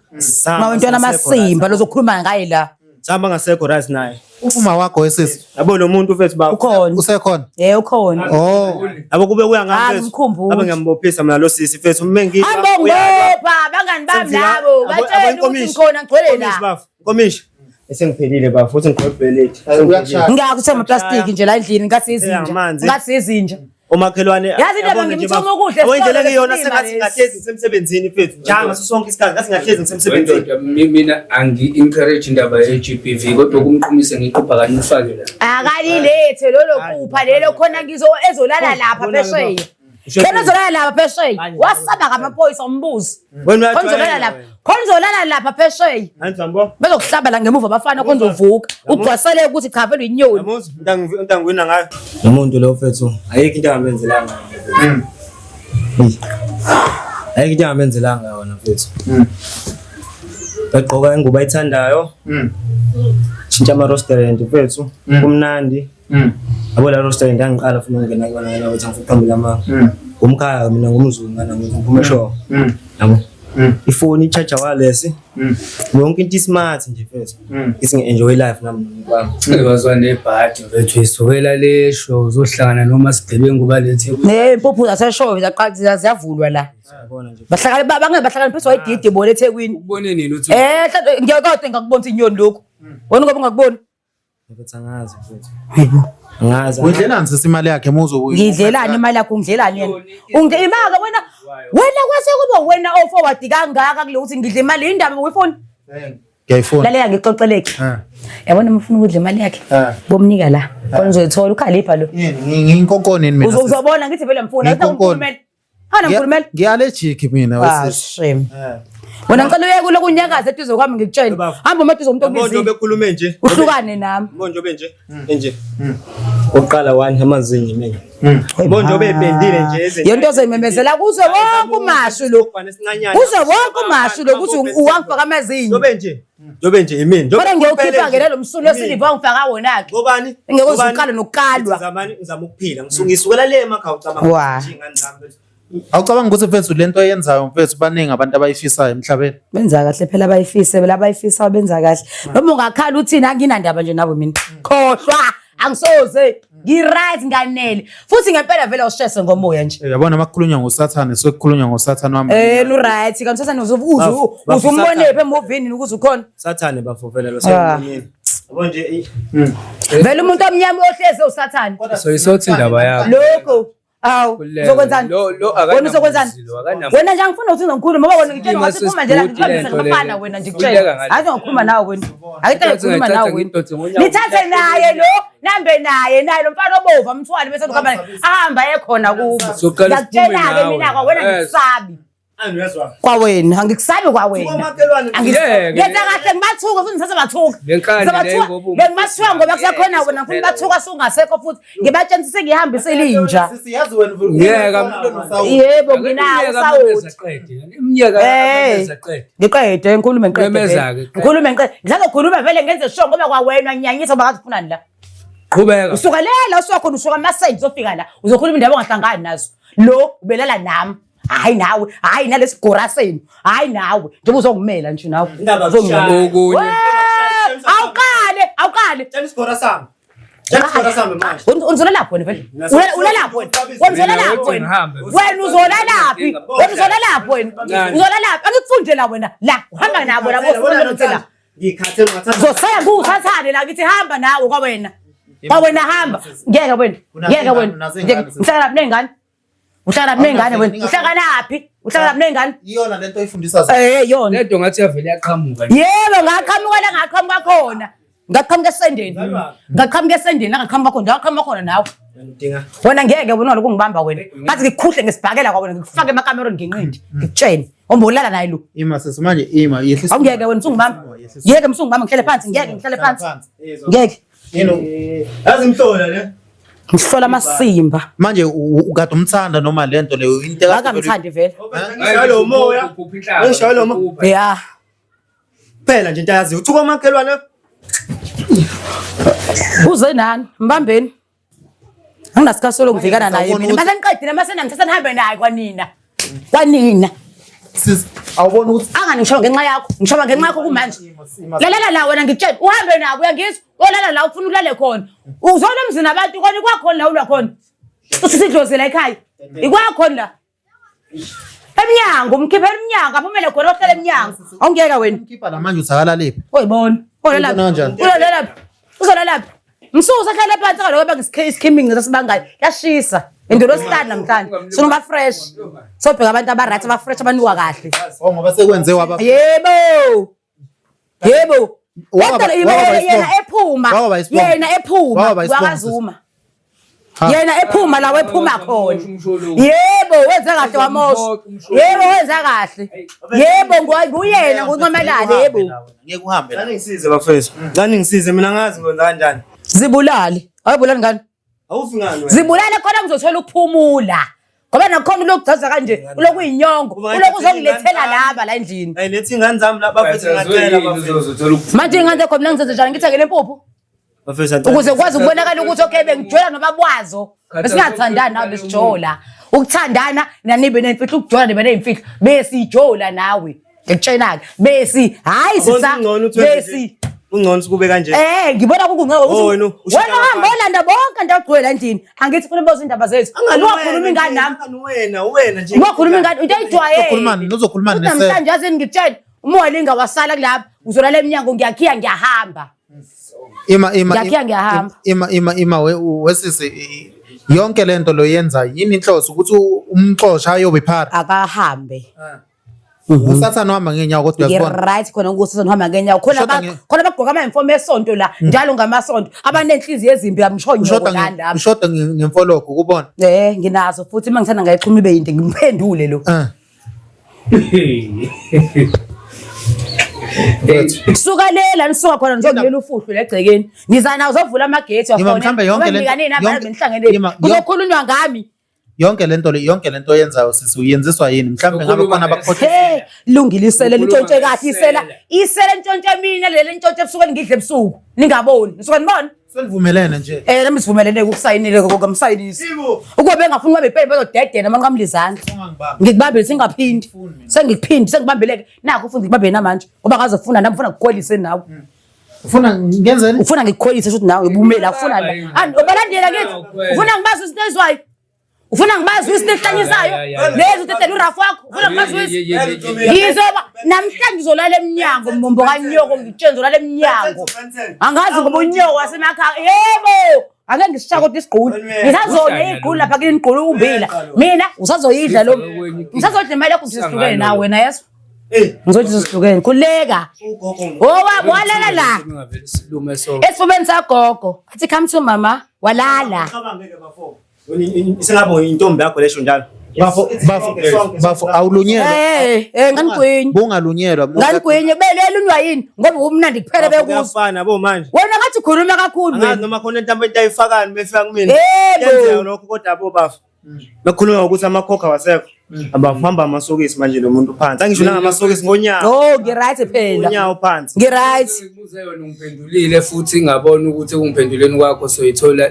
Ma wentwana amasimba lozokhuluma ngaye la. Sihamba ngasekho right naye. Uma wakho wesisi Yabo lo muntu mfethu baba. Ukhona. usekhona. Eh ukhona. Oh. Yabo kube kuya ngami Ah, mfethu. ngimkhumbule. Abe ngiyambophisa mina lo sisi mfethu uma ngi Hambo ngibopha abangani bami labo batshela ukuthi ngikhona ngigcwele la. Nkomishi. Esengiphelile bafo futhi ngiqobheleti. Uyakushaya. Ngiyakuthenga amaplastiki nje la endlini ngathi izinja. Amanzi. Ngathi izinja. Omakhelwane Yazi indaba yabona nje ngimthuma bafo. ukudla Yabo indlela esitolo engiyona lesilima sengathi lesi. ngahlezi ngisemsebenzini mfethu. Njalo ngaso sonke isikhathi ngathi ngahlezi ngisemsebenzini. Wendoda mina angi-encourage indaba ye-GBV kodwa ukumqhumisa ngequpha kanye ufake la. Akalilethe lolo kupha lelo khona ngizo ezolala lapha phesheya. Khona ezolala lapha phesheya. Wasaba ngamaphoyisa umbuzo. Wena Khona uzolala lapha. Khona uzolala lapha phesheya. Hanzi yambo. Bezokuhlaba la ngemuva abafana khona uzovuka. Ugcwasele ukuthi cha vele uyinyoni. Yamuzi into angiwina ngayo. Lo muntu lo mfethu ayikho into angamenzelanga. Ayikho into angamenzelanga yona mfethu. Bagqoka ingubo ayithandayo. Shintsha ama-restaurant mfethu. Kumnandi. Yabo la restaurant angiqala futhi ukungena kuyona ngena ukuthi angifuni ukuqambela amanga. Ngumkhaya mina ngumZulu ngana ngiphuma eshowa. Yabo. Ifoni i-charger wireless. Yonke into i-smart nje mfethu. Ithi ngi-enjoy life nami nomuntu wami. Bazwa nebhadi mfethu isukela le show uzohlangana noma sigebengu balethe Ney'mpuphu zaseshowe ziyaqala ziyavulwa la. Yabona nje. Bahlakani bange bahlakaniphiswa ididi bona eThekwini. Ubone nini uthi Ngiyakade ngakubona ukuthi inyoni lokhu. Wena ngoba ungakuboni. Mfethu angazi mfethu. Hayibo. Angazi. Uyidlelani sisi imali yakhe muzo Ngidlelani imali yakho ungidlelani yena? Ungidle imali wena. Wena kwase kuba wena oforward kangaka kule ukuthi ngidle imali indaba uyifuna. Ngiyayifuna. Lalela ngixoxeleke. Eh. Yabona uma ufuna ukudla imali yakhe. Eh. Bomnika la. Khona uzoyithola ukhalipha lo. Yini ngiyinkonkoni yini mina? sisi? Uzobona ngithi vele mfuna. Ngiyinkonkoni. Hana mkhulumela. Ngi-allergic mina Ah wesisi. shame. Wena ngicela uye kulo kunyakaza eduze kwami ngikutshele. Hamba uma eduze umuntu Yabo nje obizile. bekhulume nje. Uhlukane nami. Yabo nje benje. Enje. Oqala one amazinyo mina. Yabo nje bependile nje ezinye. Yonto ozoyimemezela kuze wonke umashu lo. Kuze wonke umashu lo kuthi uwangifaka amazinyo. Njobe nje. Njobe nje imini. Kodwa ngiyokhipha ke lelo msulu wesiliva wangifaka wona ke. Ngobani? Ngeke uze uqale nokukalwa. Ngizamani ngizama ukuphila. Ngisuke ngisukela le emakhaya ucabanga Wa. ukuthi ingane zami mfethu. Awucabanga ukuthi mfethu lento oyenzayo mfethu baningi abantu abayifisayo emhlabeni. Benza kahle phela abayifise phela abayifisayo benza kahle. Noma ungakhala uthini anginandaba nje nawe mina. Khohlwa angisoze ngi-right nganele. Futhi ngempela vele awushese ngomoya nje. Yabona makukhulunywa ngoSathane sokukhulunywa ngoSathane wami. No right kanti sathane Bafo, bafo, uzumbone Sathane. phi emovini ukuze ukhona. Sathane bafo vele lo Ah. sengibonile. Yabo nje eh, Vele umuntu omnyama ohlezi usathane. So isothi indaba yakho. Lokho awu Khululeka. uzokwenzani? Lo Wena uzokwenzani? akanamuzi lo, akanamuzi. Wena nje angifuni ukuthi ngikhulume ngoba wena ngitshela Silima ngathi phuma nje la sesibhuti ngikubambise lento ngabafana leyo. wena nje Khululeka ngikutshela. ngale. Hayi ngikhuluma nawe wena. Akuthe ngikhuluma Ngithatha nawe wena. ngidonse ngonyawo. Nithathe naye lo nambe naye naye lo mfana obovu amthwale bese ukhamba naye. Ahamba ekhona kubo. Soqala siphume Ngiyakutshela-ke nawe. mina kwawena Yes. ngikusabi. Ani uyezwa. Kwawena angikusabi kwawena. Kwamakhelwane. Ngeke. Ngenza kahle ngibathuka futhi ngisase bathuka. Le nkani le Ngisabathuka. ngoba umuntu- Bengibathuka ngoba kusekhona wena ngifuna bathuka sungasekho futhi ngibatshengise ngihambisele inja. Sisi yazi wena Ngeke. Yebo nginawo usawoti. Iminyaka Eh. amemeza qede. Ngiqede ngikhulume ngiqede. Memeza-ke, vele. qede. Ngikhulume ngiqede. Ngisazokhuluma vele ngenze sure ngoba kwawena ngiyanyisa ngoba ngathi ufunani la. Qhubeka. Usuka lela usuka khona usuka ama-side uzofika la. Uzokhuluma indaba ongahlangani nazo. Lo ubelala nami. Hayi nawe, hayi nalesigora senu. Hayi nawe. Njengoba uzongimela nje nawe. Indaba Uzongimela. kushaya. Okunye. Wee! Awuqale, awuqale. Tshela isigora sami. Tshela isigora sami manje. Uzolalaphi wena vele? Ulalaphi wena? Wena uzolalaphi wena? Ngihambe. Wena uzolalaphi? Wena uzolalaphi wena? Ngani? Uzolalaphi? Angikufunde la wena. La, uhamba nabo la bofuna ukuthi la. Ngikhathele ngathatha. Zosaya kuwuthathane la ngithi hamba nawe kwawena. Kwawena hamba. Ngeke wena. Ngeke wena. Unazo ingane, Ngeke. Uhlala laphi ney'ngane? Uhlala laphi ney'ngane wena? Uhlala laphi? Uhlala laphi ney'ngane? Iyona lento oyifundisa zona. Yona. Lento ngathi yavele yaqhamuka nje. Yebo, ngaqhamuka la ngaqhamuka khona. Ngaqhamuka esendeni. Ngaqhamuka esendeni la ngaqhamuka khona. Ngaqhamuka khona nawe. Ngidinga. Wena ngeke wena lokhu ngibamba wena. Ngathi ngikukhuhle ngesibhakela kwawena ngikufake emakamerweni ngenqindi. Ngikutshele. Ombolala naye lo. Ima sisi manje ima yehlisa. Awungeke wena usungibamba. Ngeke msungibamba ngihlele phansi, ngeke ngihlele phansi. Ngeke. Yini? Yazi ngihlola le. Ngihlola amasimba. Manje ukade umthanda noma lento leyo into ekade vele- Ngakamthandi vele. Ngishaya lo moya. Uphupha inhlamba. Ngishaya lo moya. Ya. Phela nje into ayaziyo. Uthuka amakhelwane. Uze nani? Mbambeni. Anginasikhathi solokuvikana naye Awuboni mina. ukuthi- Mase niqedile mase nangithatha nihambe naye kwanina. Kwanina. Sisi awuboni ukuthi Angani ngisho ngenxa yakho. Ngisho ngenxa yakho kumanje. Lalela la wena ngikutshela uhambe nabo uyangizwa olala la ufuna ulale khona uzona emzini abantu kona ikwakhona la ulwa khona usisidlozi la ekhaya ikwakhona la emnyango umkhiphela emnyango aphumele khona ohlala emnyango awungiyeka wena khipha la manje uthakala lephi? oyibona Ubona kanjani? ulalaphi uzolalaphi msuku ahlale phansi kaloku bangiskimming sasibangayo yashisa indolosihlanu namhlanje sinoba fresh sobheka abantu aba-right aba-fresh abanuka kahle Oh ngoba sekwenze waba yebo yebo Waba- Kodwa yena waba yena isibongo. ephuma Waba isibongo. yena ephuma Waba isibongo, wakazuma Ha. yena ephuma la wephuma khona Umsholozi. yebo wenze kahle wamosha yebo wenze kahle yebo nguyena nguncomelane yebo Ngeke uhambe la. Ngani ngisize bafethu. Ngani ngisize mina ngazi ngikwenza kanjani. zibulale awubulali ngani Awufi ngani wena? zibulale khona ngizothola ukuphumula ngoba nakhona ulokhu chaza kanje ulokhu uyinyongo ulokhu uzongilethela laba la endlini Hayi lethi ingane zami la bafethu ngiyacela bafethu. Uzothola ukuphuma. manje ingane zakho mina ngizenze njani ngithengele impuphu Bafethu ngiyacela. ukuze kwazi ukubonakala ukuthi okay bengijola nobabwazo besingathandani nawe besijola Ukuthandana nanibe nemfihlo, ukujola nibe ney'mfihlo. Besijola nawe. Ngikutshena-ke. Besi, hhayi sisa, besi. Kungcono kube kanje. Eh, ngibona kukungcono Oh, ukuthi wena ushintsha wena hamba olanda bonke nje ogcwele la endlini. Angithi funa boza indaba zethu. Ungakhuluma ingane nami. Wena, wena nje. Ungakhuluma ingane into oyijwayele. Uzokhulumani, uzokhulumani Futhi nesela. namhlanje yazini ngikutshela, uma walinga wasala kulapha, uzolala emnyango ngiyakhiya ngiyahamba. Ima ima Ngiyakhiya ngiyahamba. ima ima ima wesisi yonke lento lo yenza yini inhloso ukuthi umxosha ayobe phara. Akahambe. Usathane uhamba ngenyawo kodwa uyazibona. Ngi-right khona ukuthi uhamba ngenyawo. Khona Ushoda khona abagqoka ama-uniform esonto la njalo ngamasonto. Abanenhliziyo ezimbi amsho nyoko Ushoda la ndaba. ushoda ngemfologo ukubona. Eh, nginazo futhi uma ngithanda ngayixhuma ibe yinde ngimphendule lo. Eh. Suka le la nisuka khona nizongiyela ufuhlu la egcekeni. Niza nawo uzovula amagethi Yima, mhlambe yonke le- Nikanini abantu benihlangene. Kuzokhulunywa ngami. Yonke lento le yonke lento oyenzayo sisi uyenziswa yini? Mhlambe ngabe Ukhuluma khona abakukhohlisa. Hey, lungile isele Ukhuluma lintshontshe kahle isela. ngesela. Isele ntshontshe mina leli ntshontshe ebusuku ngidle ebusuku. Ningaboni. Nisuka nibona? Senivumelene nje. Eh, nami sivumelene ukusayinile ngokumsayinisa. Ukuba bengafuni babe ipeni bazodedela amanqamula izandla. Ungangibambi. Ngikubambile singaphindi. Sengikuphindi sengibambeleke. Nakho futhi ngikubambe namanje ngoba ngazofuna nami ufuna ngikukholise nawe. Ufuna ngenzeni? Ufuna ngikukholise futhi nawe ubumela ufuna la. Ani obalandela kithi. Ufuna ngibazi izinto ezwayo. Ufuna ngibazi izinto ehlanyisayo. Lezi utetela urafu wakho. Ufuna ngibazi Ngizoba namhlanje uzolala emnyango mbombo kanyoko ngitshela uzolala emnyango. Angazi ngoba unyoko wasemakhaya. Yebo. Ake ngisishaya kodwa isigqulu. Ngisazonya igqulu lapha kini igqulu umbila. Mina usazoyidla lo. Ngisazodla imali yakho sihlukene nawe wena yeso. Ngizothi sihlukene. Khuleka. Owa walala la. Ngavele silume sonke. Esifubeni sagogo. Athi come to mama. Walala. Isengabe intombi yakho lesho njalo. Bafo bafo bafo awulunyelwa. Eh, eh nganigwinye. Bungalunyelwa. Nganigwinye belelunywa yini ngoba umnandi kuphela bekuzwa. Kuyafana bo manje. Wena ngathi ukhuluma kakhulu Angazi wena. noma khona into into ayifakani befika kumina. Yebo. Yenzeka lokho kodwa bo bafo. Bekhuluma ngokuthi amakhokha wasekho. Abahamba amasokisi manje lo muntu phansi. Angisho nangamasokisi ngonyawo. Oh, ngi-right phela. Unyawo phansi. Ngi-right. Ngibuze yona ungiphendulile futhi ngabona ukuthi ekungiphenduleni kwakho soyithola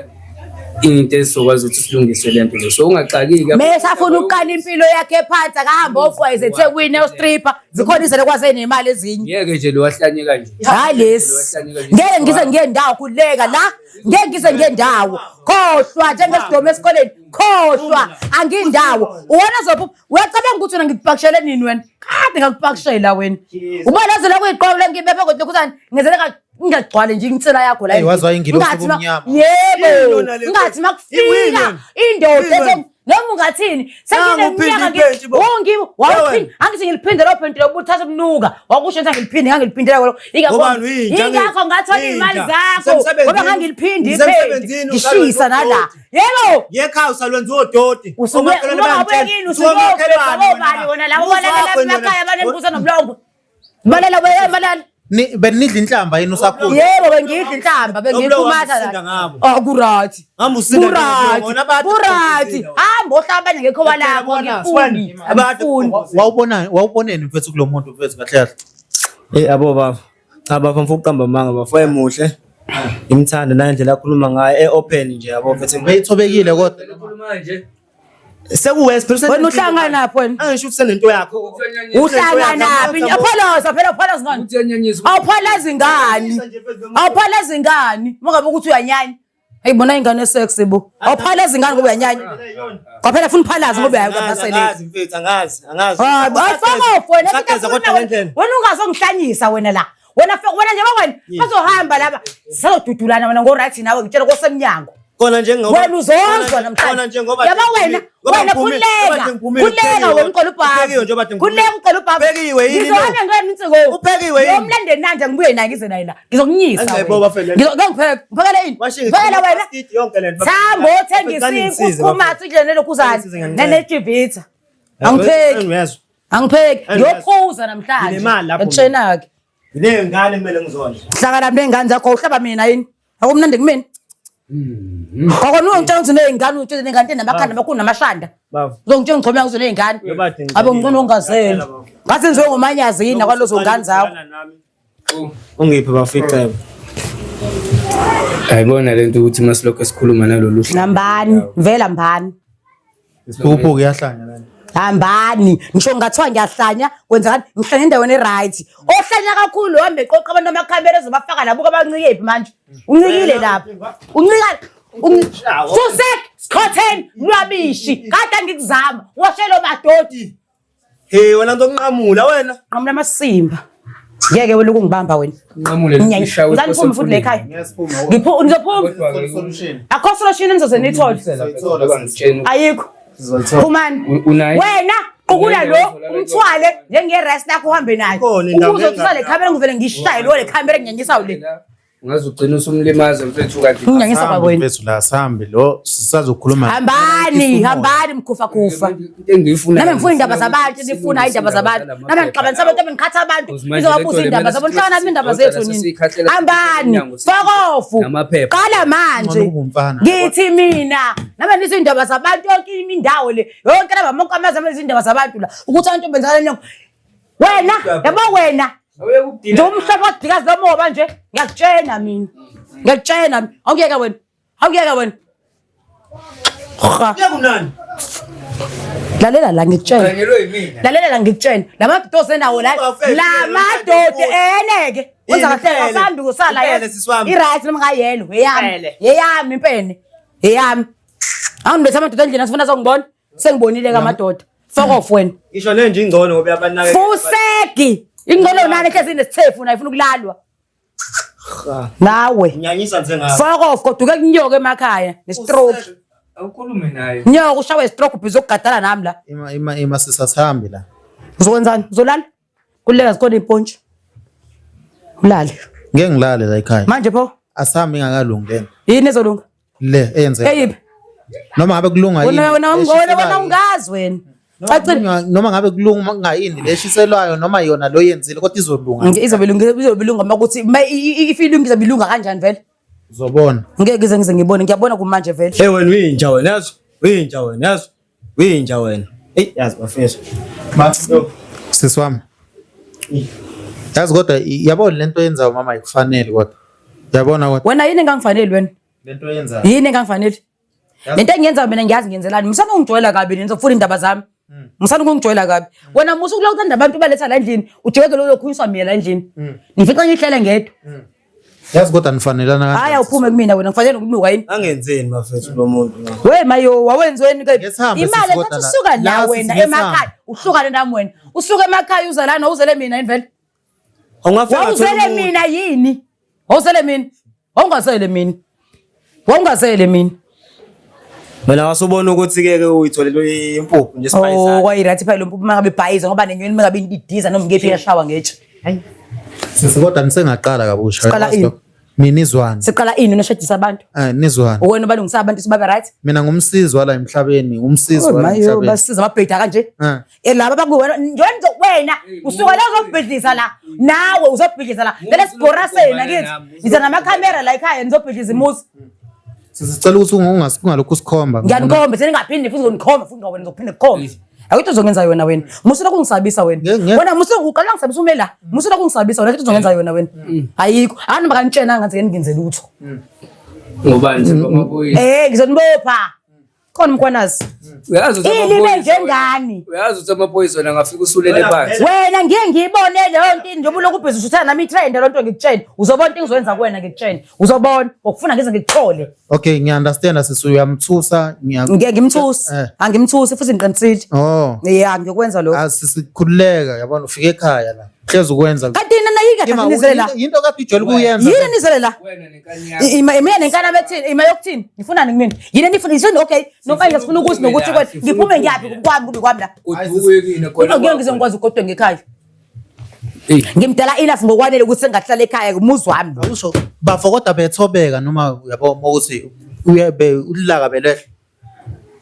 into esizokwazi ukuthi silungise le nto le. So ungaxakiki. Mesafuna ukuqala impilo yakhe phansi akahambe oqwayeze eThekwini eyostripha zikhona izele kwaze nemali ezinye. Ngeke nje lo wahlanye kanje. Hayi lesi. Ngeke ngize ngiye ndawo khuleka la. Ngeke ngize ngiye ndawo. Khohlwa njengesidomo esikoleni. Khohlwa angindawo. Uwona zophu uyacabanga ukuthi wena ngikupakishele nini wena? Kade ngakupakishela wena. Uba lazo la kuyiqobo ngibephe kodwa ukuthi ngizele ingagcwali nje insela yakho la. Hey, wazwa ingilosi Ungathi ma- ubumnyama. Yebo. Yini lona le? Ungathi Yini makufika lona? indoda Yini lona? noma ungathini Nangu sengineminyaka uphinde iphenti bo. wawuphinde angithi ngiliphinde lo phenti lo buthatha kunuka wakusho ukuthi angiliphinde ngangiliphindela kwelo Ngobani uyinja ngithi? ingakho ngathola iy'mali Inja. zakho Ngisemsebenzini. ngoba ngangiliphinde iphenti Ngisemsebenzini, ngishisa nala usalwenza yebo Yekhaya usalwenza odoti. usuke kini usuke wena labo balalela emakhaya abanembuzo nomlongo balela wena balala Ni benidla inhlamba yini usakhula? yebo bengidla inhlamba bengikhumatha Usinda ngabo. ah kuright Hamba usinda kuright ngabo. Abantu kuright hamba ohlabanye ngekhowa lakho ngifuni Abantu Wawubona wawuboneni mfethu kulo muntu mfethu kahle kahle. Eh abo baba. Cha baba mfo uqamba amanga bafo emuhle. Ngimthanda nandlela akhuluma ngayo e open nje yabo mfethu. Beyithobekile kodwa. Khuluma nje. Sekuwest phela wena uhlanganaphi wena Angisho ukuthi senento yakho. uhlanganaphi apholoza phela upholoza ngani Uthi anyanyisa. awuphalazi ngani awuphalazi ngani mungabe ukuthi uyanyanya ayibona ingane esex bo awuphalazi ngani ngoba uyanyanya kwaphela funa uphalaze ngoba uyabhaseleka Angazi mfethu angazi angazi. Hayi wena Usageza kodwa ngendlela. wena ungazongihlanyisa wena la wena wena nje wena bazohamba laba sazodudulana wena ngo-right nawe ngitshela kosemnyango Kona njengoba wena uzozwa Kona namhlanje njengoba yabo wena wena khuleka khuleka wena uqola Uphekiwe njengoba ubhavu khuleka uqola ubhavu Uphekiwe yini lo? ngizohamba ngene insiko Uphekiwe yini? ngiyomlandela nanje ngibuye naye ngize naye la ngizokunyisa Angiyiboba fela. ngizokupheka ngiphekele ini ngiphekele wena yonke lento. Thambo othenga isinkwa usikhumathe udle nelokhuzana Ngisize ngiyanicela. nenejivitha angipheki Uyezwa. angipheki Angiyezwa. ngiyophuza namhlanje Nginemali lapho mina. Ngitshena-ke Nginey'ngane kumele ngizondle. hlangana ney'ngane zakho uhlaba mina yini akumnandi kumina Kwakona ungitshela ukuthi uney'ngane utshele ney'ngane enamakhanda amakhulu namashanda Baba. uzongitshela ngigcome ukuthi uney'ngane Nobade ngizalile. abe ngcono ungazeli Ngiyacela, baba. ngathi ngizobe ngomanyazi yini nakwalezo ngane zakho Ungiphe bafo icebo. Ayibona lento ukuthi masilokho sikhuluma nalolu hlelo. nambani vela mbani Isiphukuphuku iyahlanya lana. Hambani, ngisho ngathiwa ngiyahlanya, kwenzakani? Ngihlanya endaweni e-right. Ohlanya kakhulu uhambe eqoqa abantu amakhamera ezobafaka labo abancikephi manje. Uncikile lapho. Uncika Fusek, Skhotheni, Lwabishi. Kade ngikuzama. Washelo madoti. Hey wena ntokunqamula wena. Nqamula amasimba. Ngeke wena ukungibamba wena. Nqamule Ngicela niphume futhi la ekhaya. Ngiphu nizophuma. Akho solution enizoze niyithole. Ayikho. Phumani. Wena qukula lo umthwale njenge-rest lakho uhambe nayo. Ikhona indawo Ukuze uthwale le khamera ngivele ngishaye lo le khamera enginyanyisayo le. Ungaze ugcine usumlimaza mfethu kanti. Nginyanyisa kwawena. Mfethu la sambe lo sisazokhuluma. Hambani, hambani mkhufa kufa. Into engiyifuna. Nami ngifuna indaba zabantu, nifuna indaba zabantu. Nami ngixabanisa abantu, nami ngikhatha abantu. Ngizobabuza indaba zabo, nihlangana nami indaba zethu nini. Hambani, fokofu. Namaphepha. Qala manje. Ngcono ube umfana. Ngithi mina, nami nizwe indaba zabantu yonke indawo le. Yonke laba monke amazwe amazwe indaba zabantu la. Ukuthi abantu benzakala nyoko. Wena, yabo wena. Nje umhlobo odikazi lomoba nje, ngiyakutshena mina. Ngiyakutshena mina. Awukuyeka wena. Awukuyeka wena. Ha. Uyakunani? Lalela la ngikutshela. Uqanyelwe yimina. Lalela la ngikutshela. La madoda osenawo la. Ungafefi, La madoda eneke. Wenza Yini kahle impele? asambi kusala Impele, sisi wami. I-right noma ngayelo eyami. Impele. Eyami impene. Eyami. Awungiletha amadoda endlini asifuna azongibona. Sengibonile ke amadoda. Fuck off wena. Ngisho nenje ingcono ngoba uyabanakekela. Fusegi. Ingcono nani ehlezi inesithephu nayo ifuna ukulalwa. Nawe. Unyanyisa nje ngawe. Fuck off kodwa uke kunyoka emakhaya ne-stroke. Awukhulume naye. Nyoka ushawe stroke ubhizi ukugadala nami la. Ima ima ima sisasambe la. Uzokwenzani? Uzolala? Kuleka zikhona iy'mpontshi. Ulale. Ngeke ngilale la ekhaya. Manje pho Asambe ingakalungi lena. yini ezolunga? Le eyenzeka. Eyiphi? Noma ngabe kulunga yini. Wena wena wena wena eshiselwayo. ungazi wena. Noma Cacile. Noma ngabe kulunga kungayini leshiselwayo noma yona lo yenzile kodwa izolunga. Izobe ilunga izobe ilunga makuthi if ilunga izobe ilunga kanjani vele? Uzobona. Ngeke ngize ngize ngibone ngiyabona kumanje vele. Hey wena uyinja wena yazi. Uyinja wena yazi. Uyinja wena. Ey yazi bafethu. Ma sisi wami. Yazi kodwa yabona lento oyenzayo mama ayikufanele kodwa. Yabona kodwa Wena yini engangifaneli wena? lento oyenzayo. Yini engangifaneli? Lento engiyenzayo mina ngiyazi ngiyenzelani. Musana ungijwayela kabi nini ngizofuna indaba zami. Musana ukungijwayela kabi. Wena musa ukulokhu uthanda abantu baletha la endlini, ujikeke lo lokhunyiswa mina la endlini. Ngifica ngihlele ngedwa. Yazi kodwa nifanelana kanjani? Hayi awuphume kumina wena ngifanele ukunuka yini? Angenzeni bafethu lo muntu. We mayo wawenziweni ke? Ngesihambe Imali sisi ethatha kodwa la. usuka La la sisi wena ngesihambe. emakhaya, uhlukane nami wena. Usuka emakhaya uza lana uzele mina yini vele? Awungafika Wawuzele mina yini? Wawuzele mina? Wawungazele mina. Wawungazele mina. Mina wasubona ukuthi ke ke uyitholele impuphu nje Oh, spice. kwayi-right phela lo mpuphu uma ngabe ibhayiza ngoba nenyoni uma ngabe idiza noma ngephi iyashawa ngetshe. Sisi kodwa nisengaqala kabusha. Siqala Yazi ini? lokho. Mina nizwana. Siqala ini unoshadisa abantu? Eh nizwana. Wena ubalungisa abantu sibabe right? Mina ngumsizi wala emhlabeni, umsizi Oh, wala mayo emhlabeni. basiza amabheda kanje. Eh. Eh laba bakuwena njengoba wena usuka la uzobhidliza la. Nawe uzobhidliza la. Vele sibhora sena kithi. Ngiza namakhamera la ekhaya nizobhidliza imuzi. Sisicela ukuthi ungalokhu usikhomba. Ngiyanikhomba seningaphinde futhi uzonikhomba futhi ngawena ngizophinde kukhombe. Akukho into ozongenza yona wena. Musa ukungisabisa wena. Wena musa uqala ngisabisa ume la. Musa ukungisabisa wena into ozongenza yona wena. Ayikho. Anoma kanitshena ngathi ngingenze lutho. Ngobani nje bamaphoyisa? Eh ngizonibopha. Khona umkhwanazi. Uyazi ukuthi Ilibe amaphoyisa njengani? Uyazi ukuthi amaphoyisa wena angafika usulele phansi. Wena ngiye ngiyibone leyo nto njengoba ulokhu ubhizi ushuthana nami i-trend loo nto ngikutshene. Uzobona into engizoyenza kuwena ngikutshene. Uzobona ngokufuna ngize ngikuthole. Okay, ngiya-understand sisi uyamthusa, ngiya Ngeke ngimthuse. Eh. Angimthusi futhi ngiqinisile. Oh. Yeah, ngiyokwenza lokho. Asisikhululeka yabona ufike ekhaya la. Hlezi ukwenza. Kanti nina yini Ima, kahle nizele la? Yinto kade ujwayele ukuyenza. Yini nizele la? Wena nenkani yakho. Ima ima nenkani abethini, ima yokuthini? Nifunani kumina? Yini enifuna? Yini okay, nokanye sifuna ukuthi nokuthi La, kwena sifuna ngiphume uphume ngiyaphi la. kwami kube kwami la. Uduke kini khona. Ngeke ngize ngikwazi ukugodwa ngekhaya. Eh. Ngimdala enough ngokwanele ukuthi sengahlala ekhaya umuzi wami. lo. Awusho bafo kodwa bethobeka noma uyabo ukuthi uyebe ulaka belehla.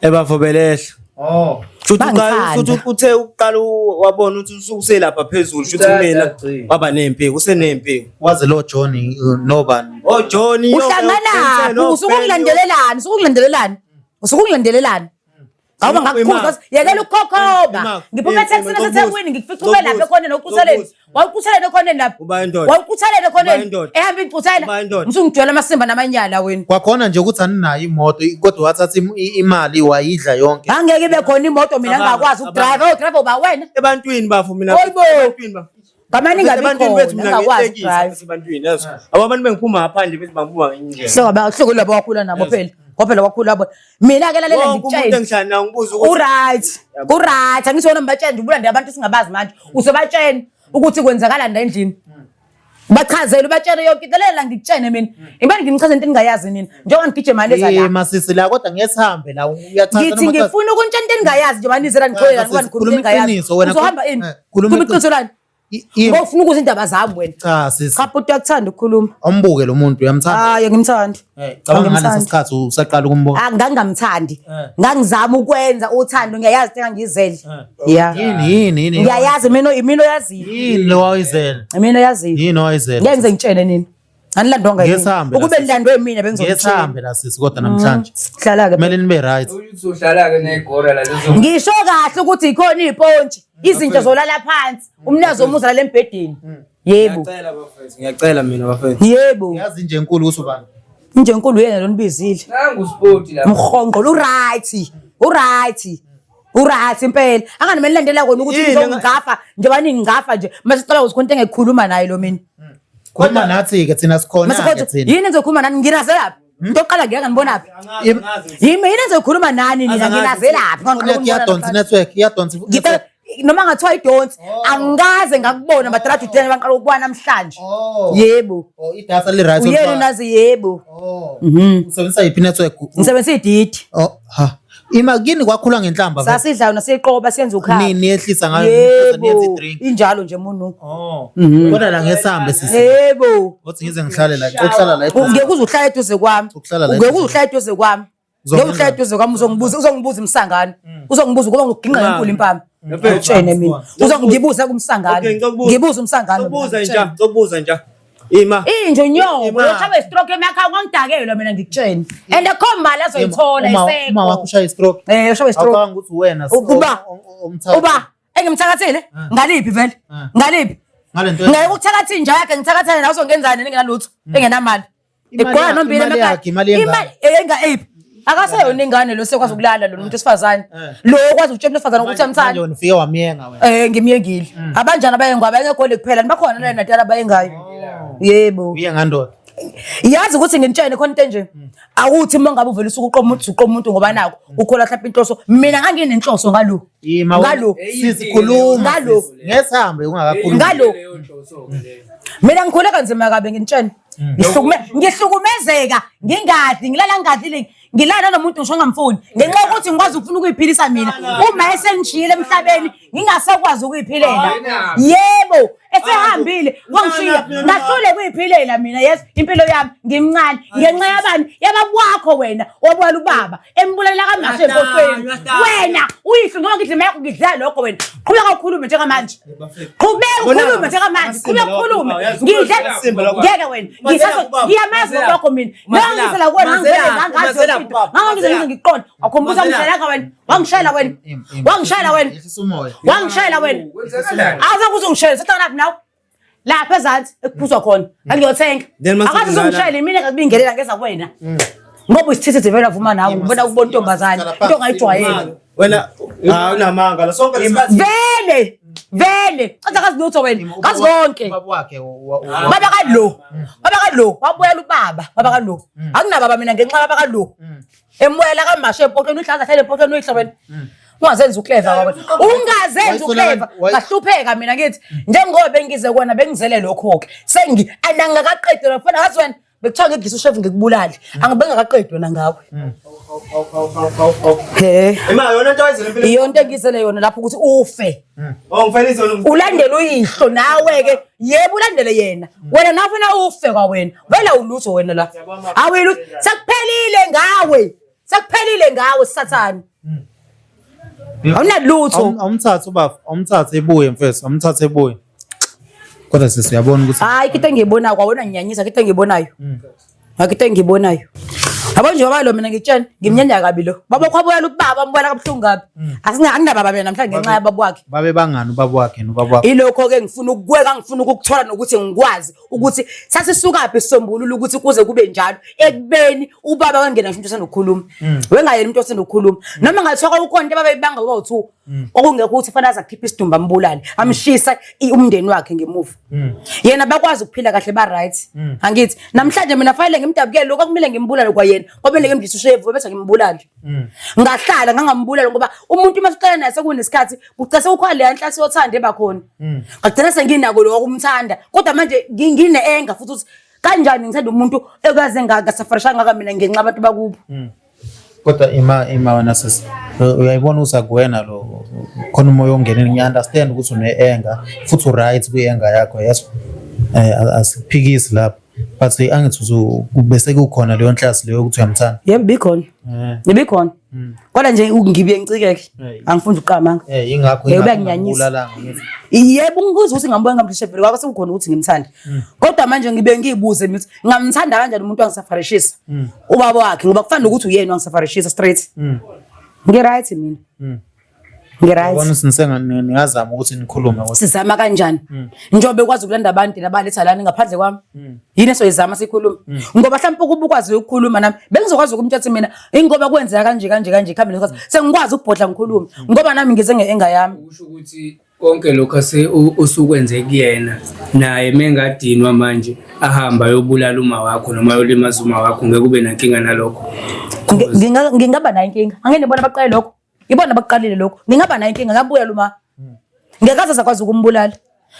Ebafo belehla. Oh. Futhi uqala Bangithanda. futhi uthe uqala wabona ukuthi ususelapha phezulu shuthi Uthatha mina gcina. waba nempiko usenempiko. Waze lo Johnny nobani. Oh Johnny Uhlanganaphi? Usukungilandelelani? Usukungilandelelani? Usukungilandelelani? Awuba ngakukhuza yekela ukukhokhoba. Ngiphuma eTaxini naseThekwini ngikufica ube lapha ekhoneni uqutheleni. Wawuqutheleni ekhoneni lapha. Wawuqutheleni ekhoneni. Ehamba incuthela. Usungijwayela amasimba namanyala wena. Kwakhona nje ukuthi aninayo imoto kodwa wathatha imali wayidla yonke. Angeke ibe khona imoto mina ngingakwazi ukudrive. Oh drive uba wena. Ebantwini bafo mina. Ebantwini bafo. Ngamane ingabi Ebantwini bethu khona mina ngingakwazi ngiyitekisi ukudrive. ebantwini yazi. Abo abantu bengiphuma ngaphandle bethi bangiphuma ngenye indlela. Hlobo hlobo labo wakhula nabo phela. Ngoba phela wakhula nabo. Mina ke lalela Wonke umuntu ngikutshele. engihlala naye ngibuza ukuthi Uright. Uright. Angithi wena mbatshela nje ubulande abantu singabazi manje. Usebatshena ukuthi kwenzakalani la endlini. Bachazele ubatshele yonke into lalela ngikutshene mina. Imali nginichaze into engingayazi nina. Njengoba ngigije imali eza Eh la. masisi la kodwa ngeke sihambe la uyachaza Ngithi ngifuna ukuntshela into engingayazi njengoba nizela ngiqhubeka Cha, ngoba sisi, nikhuluma into khuluma engingayazi. iqiniso wena. Uzohamba ini? Eh, khuluma Khuluma iqiniso lani? Ngoba ufuna ukuzwa indaba zami wena. Cha sisi. Cha bhuti uyakuthanda ukukhuluma. Awumbuke lo muntu uyamthanda. Hayi ngimthandi. Eh cabanga ngalesi Angimthandi. sikhathi usaqala ukumbona. Ah, ngangingamthandi. Eh. Ngangizama ukwenza uthando ngiyayazi into engangiyizele. Yeah. Yini yini yini? Ngiyayazi mina imina oyaziyo. Yini lo wayizele? Imina oyaziyo. Yini owayizele? Ngeke ngize ngitshele nini. Anilandwanga yini. Ngesihambe la Ukube sisi. nilandwe mina bengizokutshela. Ngesambe la sisi kodwa namhlanje. Hlala ke. Kumele nibe right. Uzohlala-ke negora la lezo Ngisho kahle ukuthi ikhona izipontshi, izinto zolala phansi, umnazo womuzi lala embhedeni. Yebo. Ngiyacela bafethu, ngiyacela mina bafethu. Yebo. Yazi nje enkulu ukuthi ubani? Inje enkulu yena lo nibizile. nangu spoti lapha Mhonqo uright. Uright. Uright impela. Angani mina nilandela kona ukuthi Yini ngizongigafa njengoba ningigafa nje. Mase sicela ukuthi khona into engekhuluma naye lo mina. Khuluma nathi ke thina sikhona Mase ke kodwa thina. yini engizokhuluma nani ngirazelaphi? Into yokuqala ngeke nganibonaphi? Yimi yini engizokhuluma nani nina Angazi. ngirazelaphi? Iyadonsa network, iyadonsa Ngicela network. noma ngathiwa idonsi angikaze ngakubona madradu tena banqala ukubona namhlanje. Oh. Yebo. Oh, idatha li right. Uyena unazi yebo. Oh. Mhm. Usebenzisa yiphi network? Ngisebenzisa ididi. Oh, ha. Ima kini kwakhula ngenhlamba vele. Sasidla yona siqoba siyenza ukhaba. Ni niyehlisa ngayo niyehlisa niyenza Yebo. i-drink. Injalo nje munu. Oh. Kodwa la ngesambe sisi. Yebo. Othi ngize ngihlale la, ukuhlala la. eduze. Ngeke uze uhlale eduze kwami. Ukuhlala la Ngeke eduze. uze uhlale eduze kwami. Ngeke Uzongenza- uhlale eduze kwami uzongibuza imsangano. Uzongibuza ngoba ngikuginqa ngenkulu impama. Mfethu. Utshene mina. Uzongibuza kumsangano. Okay, ngikubuza. Ngibuza umsangano. Ngikubuza nja, ngikubuza nja. Ima. Inje nyoko Ima. yoshaba istroke emakhaya kwangidakelwa mina ngikutshene. And akho mali azoyithola Uma isekho. uma wakho ushaya i-stroke. Eh ushaba istroke. Awucabanga ukuthi wena Uba. omthatha. Uba engimthakathile ngaliphi vele? Ngaliphi? Ngale nto. Ngeke ukuthakatha inja yakhe ngithakathele nawe uzongenzani ningenalutho engenamali. Imali Igqoka yakhe- nombili imali emakhaya. yakhe, imali yengane. Imali enga eyiphi? Akaseyona ingane lo sekwazi ukulala lo muntu wesifazane. Lo okwazi ukutshela umuntu wesifazane ukuthi Manje amthanda. wena ufike wamyenga wena. Eh ngimyengile. Abanjani abayengwa abayengegoli kuphela nibakhona la eNatal abayengayo. Yebo. Uye ngandoda. Yazi ukuthi nginitshene khona into enje. Awuthi uma ngabe uvela usuku uqoma umuntu uqoma umuntu ngoba nako ukhola mhlawumbe inhloso. Mina nganginenhloso ngalo. Ima wena. Ngalo. Sisi khuluma. Ngalo. sisi. Ngesambe ungakakhulumi. Ngalo. leyo nhloso-ke leyo Mina ngikhule kanzima kabi nginitshene. Ngihlukumezeka ngingadli ngilala ngingadlile ngilala nomuntu ngisho ngamfuni ngenxa yokuthi ngikwazi ukufuna ukuyiphilisa mina uma esengishiyile emhlabeni ngingasakwazi ukuyiphilela yebo esehambile wangishiya ngahlule kuyiphilela mina yes impilo yami ngimncane ngenxa yabani yabakwakho wena wabulala ubaba embulalela kamashe empofeni wena uyihlo ngoba ngidla imali yakho ngidla lokho wena qhubeka ukhulume njengamanje qhubeka ukhulume njengamanje qhubeka ukhulume ngidle ngeke wena ngiyamazi lokho mina ngangisela kuwena ngangazi ngangize ngize ngiqonde wakhumbuza ngishayela wena wangishayela wena wangishayela wena Yehlisa umoya. wangishayela wena kwenzakalani awuzange uzongishayela sethona nawe lapha ezansi ekuphuzwa khona angiyothenga Then mase akaze kudlala- uzongishayela imina ngakubingelela ngeza kuwena ngoba uyisithithi vele avuma nawe ubona ukubona intombazane into ongayijwayele Wena ah unamanga la sonke lesikhathi. vele vele athi akazi lutho wena kazi konke Ubaba wakhe baba kalo baba kalo wabuyela ubaba baba kalo akunababa mina ngenxa baba kalo emuyela kamashe empotweni uhlaza hlele empotweni uyihlo wena ungazenzi ukleva wena ungazenzi ukleva ngahlupheka mina ngithi njengoba bengize kuwena bengizele lokho-ke sengi anangakaqedi wena fana ngazi wena bekuthiwa ngigisa ushevu ngikubulale angibengakaqedi wena ngawe he Ima yona into ayizele empilweni. iyona into engizele yona lapho ukuthi ufe Oh ngifanele izona. ulandele uyihlo nawe-ke yebo ulandele yena wena nawe funa ufe kwawena vele awulutho wena la awuyilutho sekuphelile ngawe sekuphelile ngawe sathane awunalutho Awumthathe ubaba, awumthathe ebuye mfethu, awumthathe ebuye. Kodwa sisi uyabona ukuthi hayi into engiyibonayo kwawena nginyanyisa into engiyibonayo akho into engiyibonayo Yabo nje baba lo mina ngitshela ngimnyanya kabi lo. Baba khwabuyela ubaba ambuyela kabuhlungu kabi. Asinga anginababa mina namhlanje ngenxa yababa wakhe. Babe bangani ubaba wakhe nobaba wakhe? Ilokho ke ngifuna ukukweka ngifuna ukukuthola nokuthi ngikwazi ukuthi sasisukaphi isisombululo ukuthi kuze kube njalo ekubeni ubaba wangena ngisho umuntu osenokukhuluma. Wengayena umuntu osenokukhuluma. Noma ngathiwa kwakukhona into ababeyibanga baba u2 okungekho ukuthi fanele aze akhiphe isidumbu ambulale amshisa umndeni wakhe ngemuva. Yena bakwazi ukuphila kahle ba right. Angithi namhlanje mina fanele ngimdabukele lokho akumele ngimbulale kwayena. Kwamele ngimdlise ushevu bese ngimbulale. Ngahlala ngangambulala ngoba umuntu uma siqala naye sekunesikhathi kugcina sekukhona leya nhlasi yothando ebakhona. Ngagcina senginako lokho kumthanda kodwa manje ngine enga futhi ukuthi kanjani ngithanda umuntu ekaze ngasafarisha ngaka mina ngenxa abantu bakubo. Kodwa ima ima wena sisi uyayibona ukuthi akuwena lo khona umoya ongenile ngiya-understand ukuthi une-anger futhi u-right kwi-anger yakho yes asikuphikisi lapho but angithi bese kukhona leyo nhlasi leyo ukuthi uyamthanda. Yebo bikhona. Ibikhona. Kodwa nje ngibuye ngicikeke. Angifuni ukuqamba amanga. Eh ingakho ingakho uyanginyanyisa. Yebo ngikuzwa ukuthi ngambona ngamdlishe vele kwase kukhona ukuthi ngimthande. Kodwa manje ngibe ngiyibuze mina ukuthi ngamthanda kanjani umuntu wangisafarishisa. Ubaba wakhe ngoba kufana nokuthi uyena wangisafarishisa straight. Ngi right mina. Ngi-right. Yabona ukuthi ningazama ukuthi nikhulume kodwa. Sizama kanjani? Njengoba bekwazi ukulanda abantu nabaletha lana ngaphandle kwami. Yini esoyizama sikhulume? Ngoba mhlawumbe ukuba ukwazi ukukhuluma nami, bengizokwazi ukumtshela ukuthi mina ingoba kwenzeka kanje kanje kanje kuhambe nesikhathi. Sengikwazi ukubhodla ngikhulume ngoba nami ngize nge-enga yami. Kusho ukuthi konke lokhu osukwenze kuyena naye mengadinwa manje ahamba ayobulala uma wakho noma ayolimaza uma wakho ngeke ube nankinga nalokho. Ngingaba nayo inkinga. Angeke nibona baqale lokho. Ibona abakuqalile lokho. Ngingaba nayo inkinga ngabuya lo ma. Ngekaze sakwazi ukumbulala.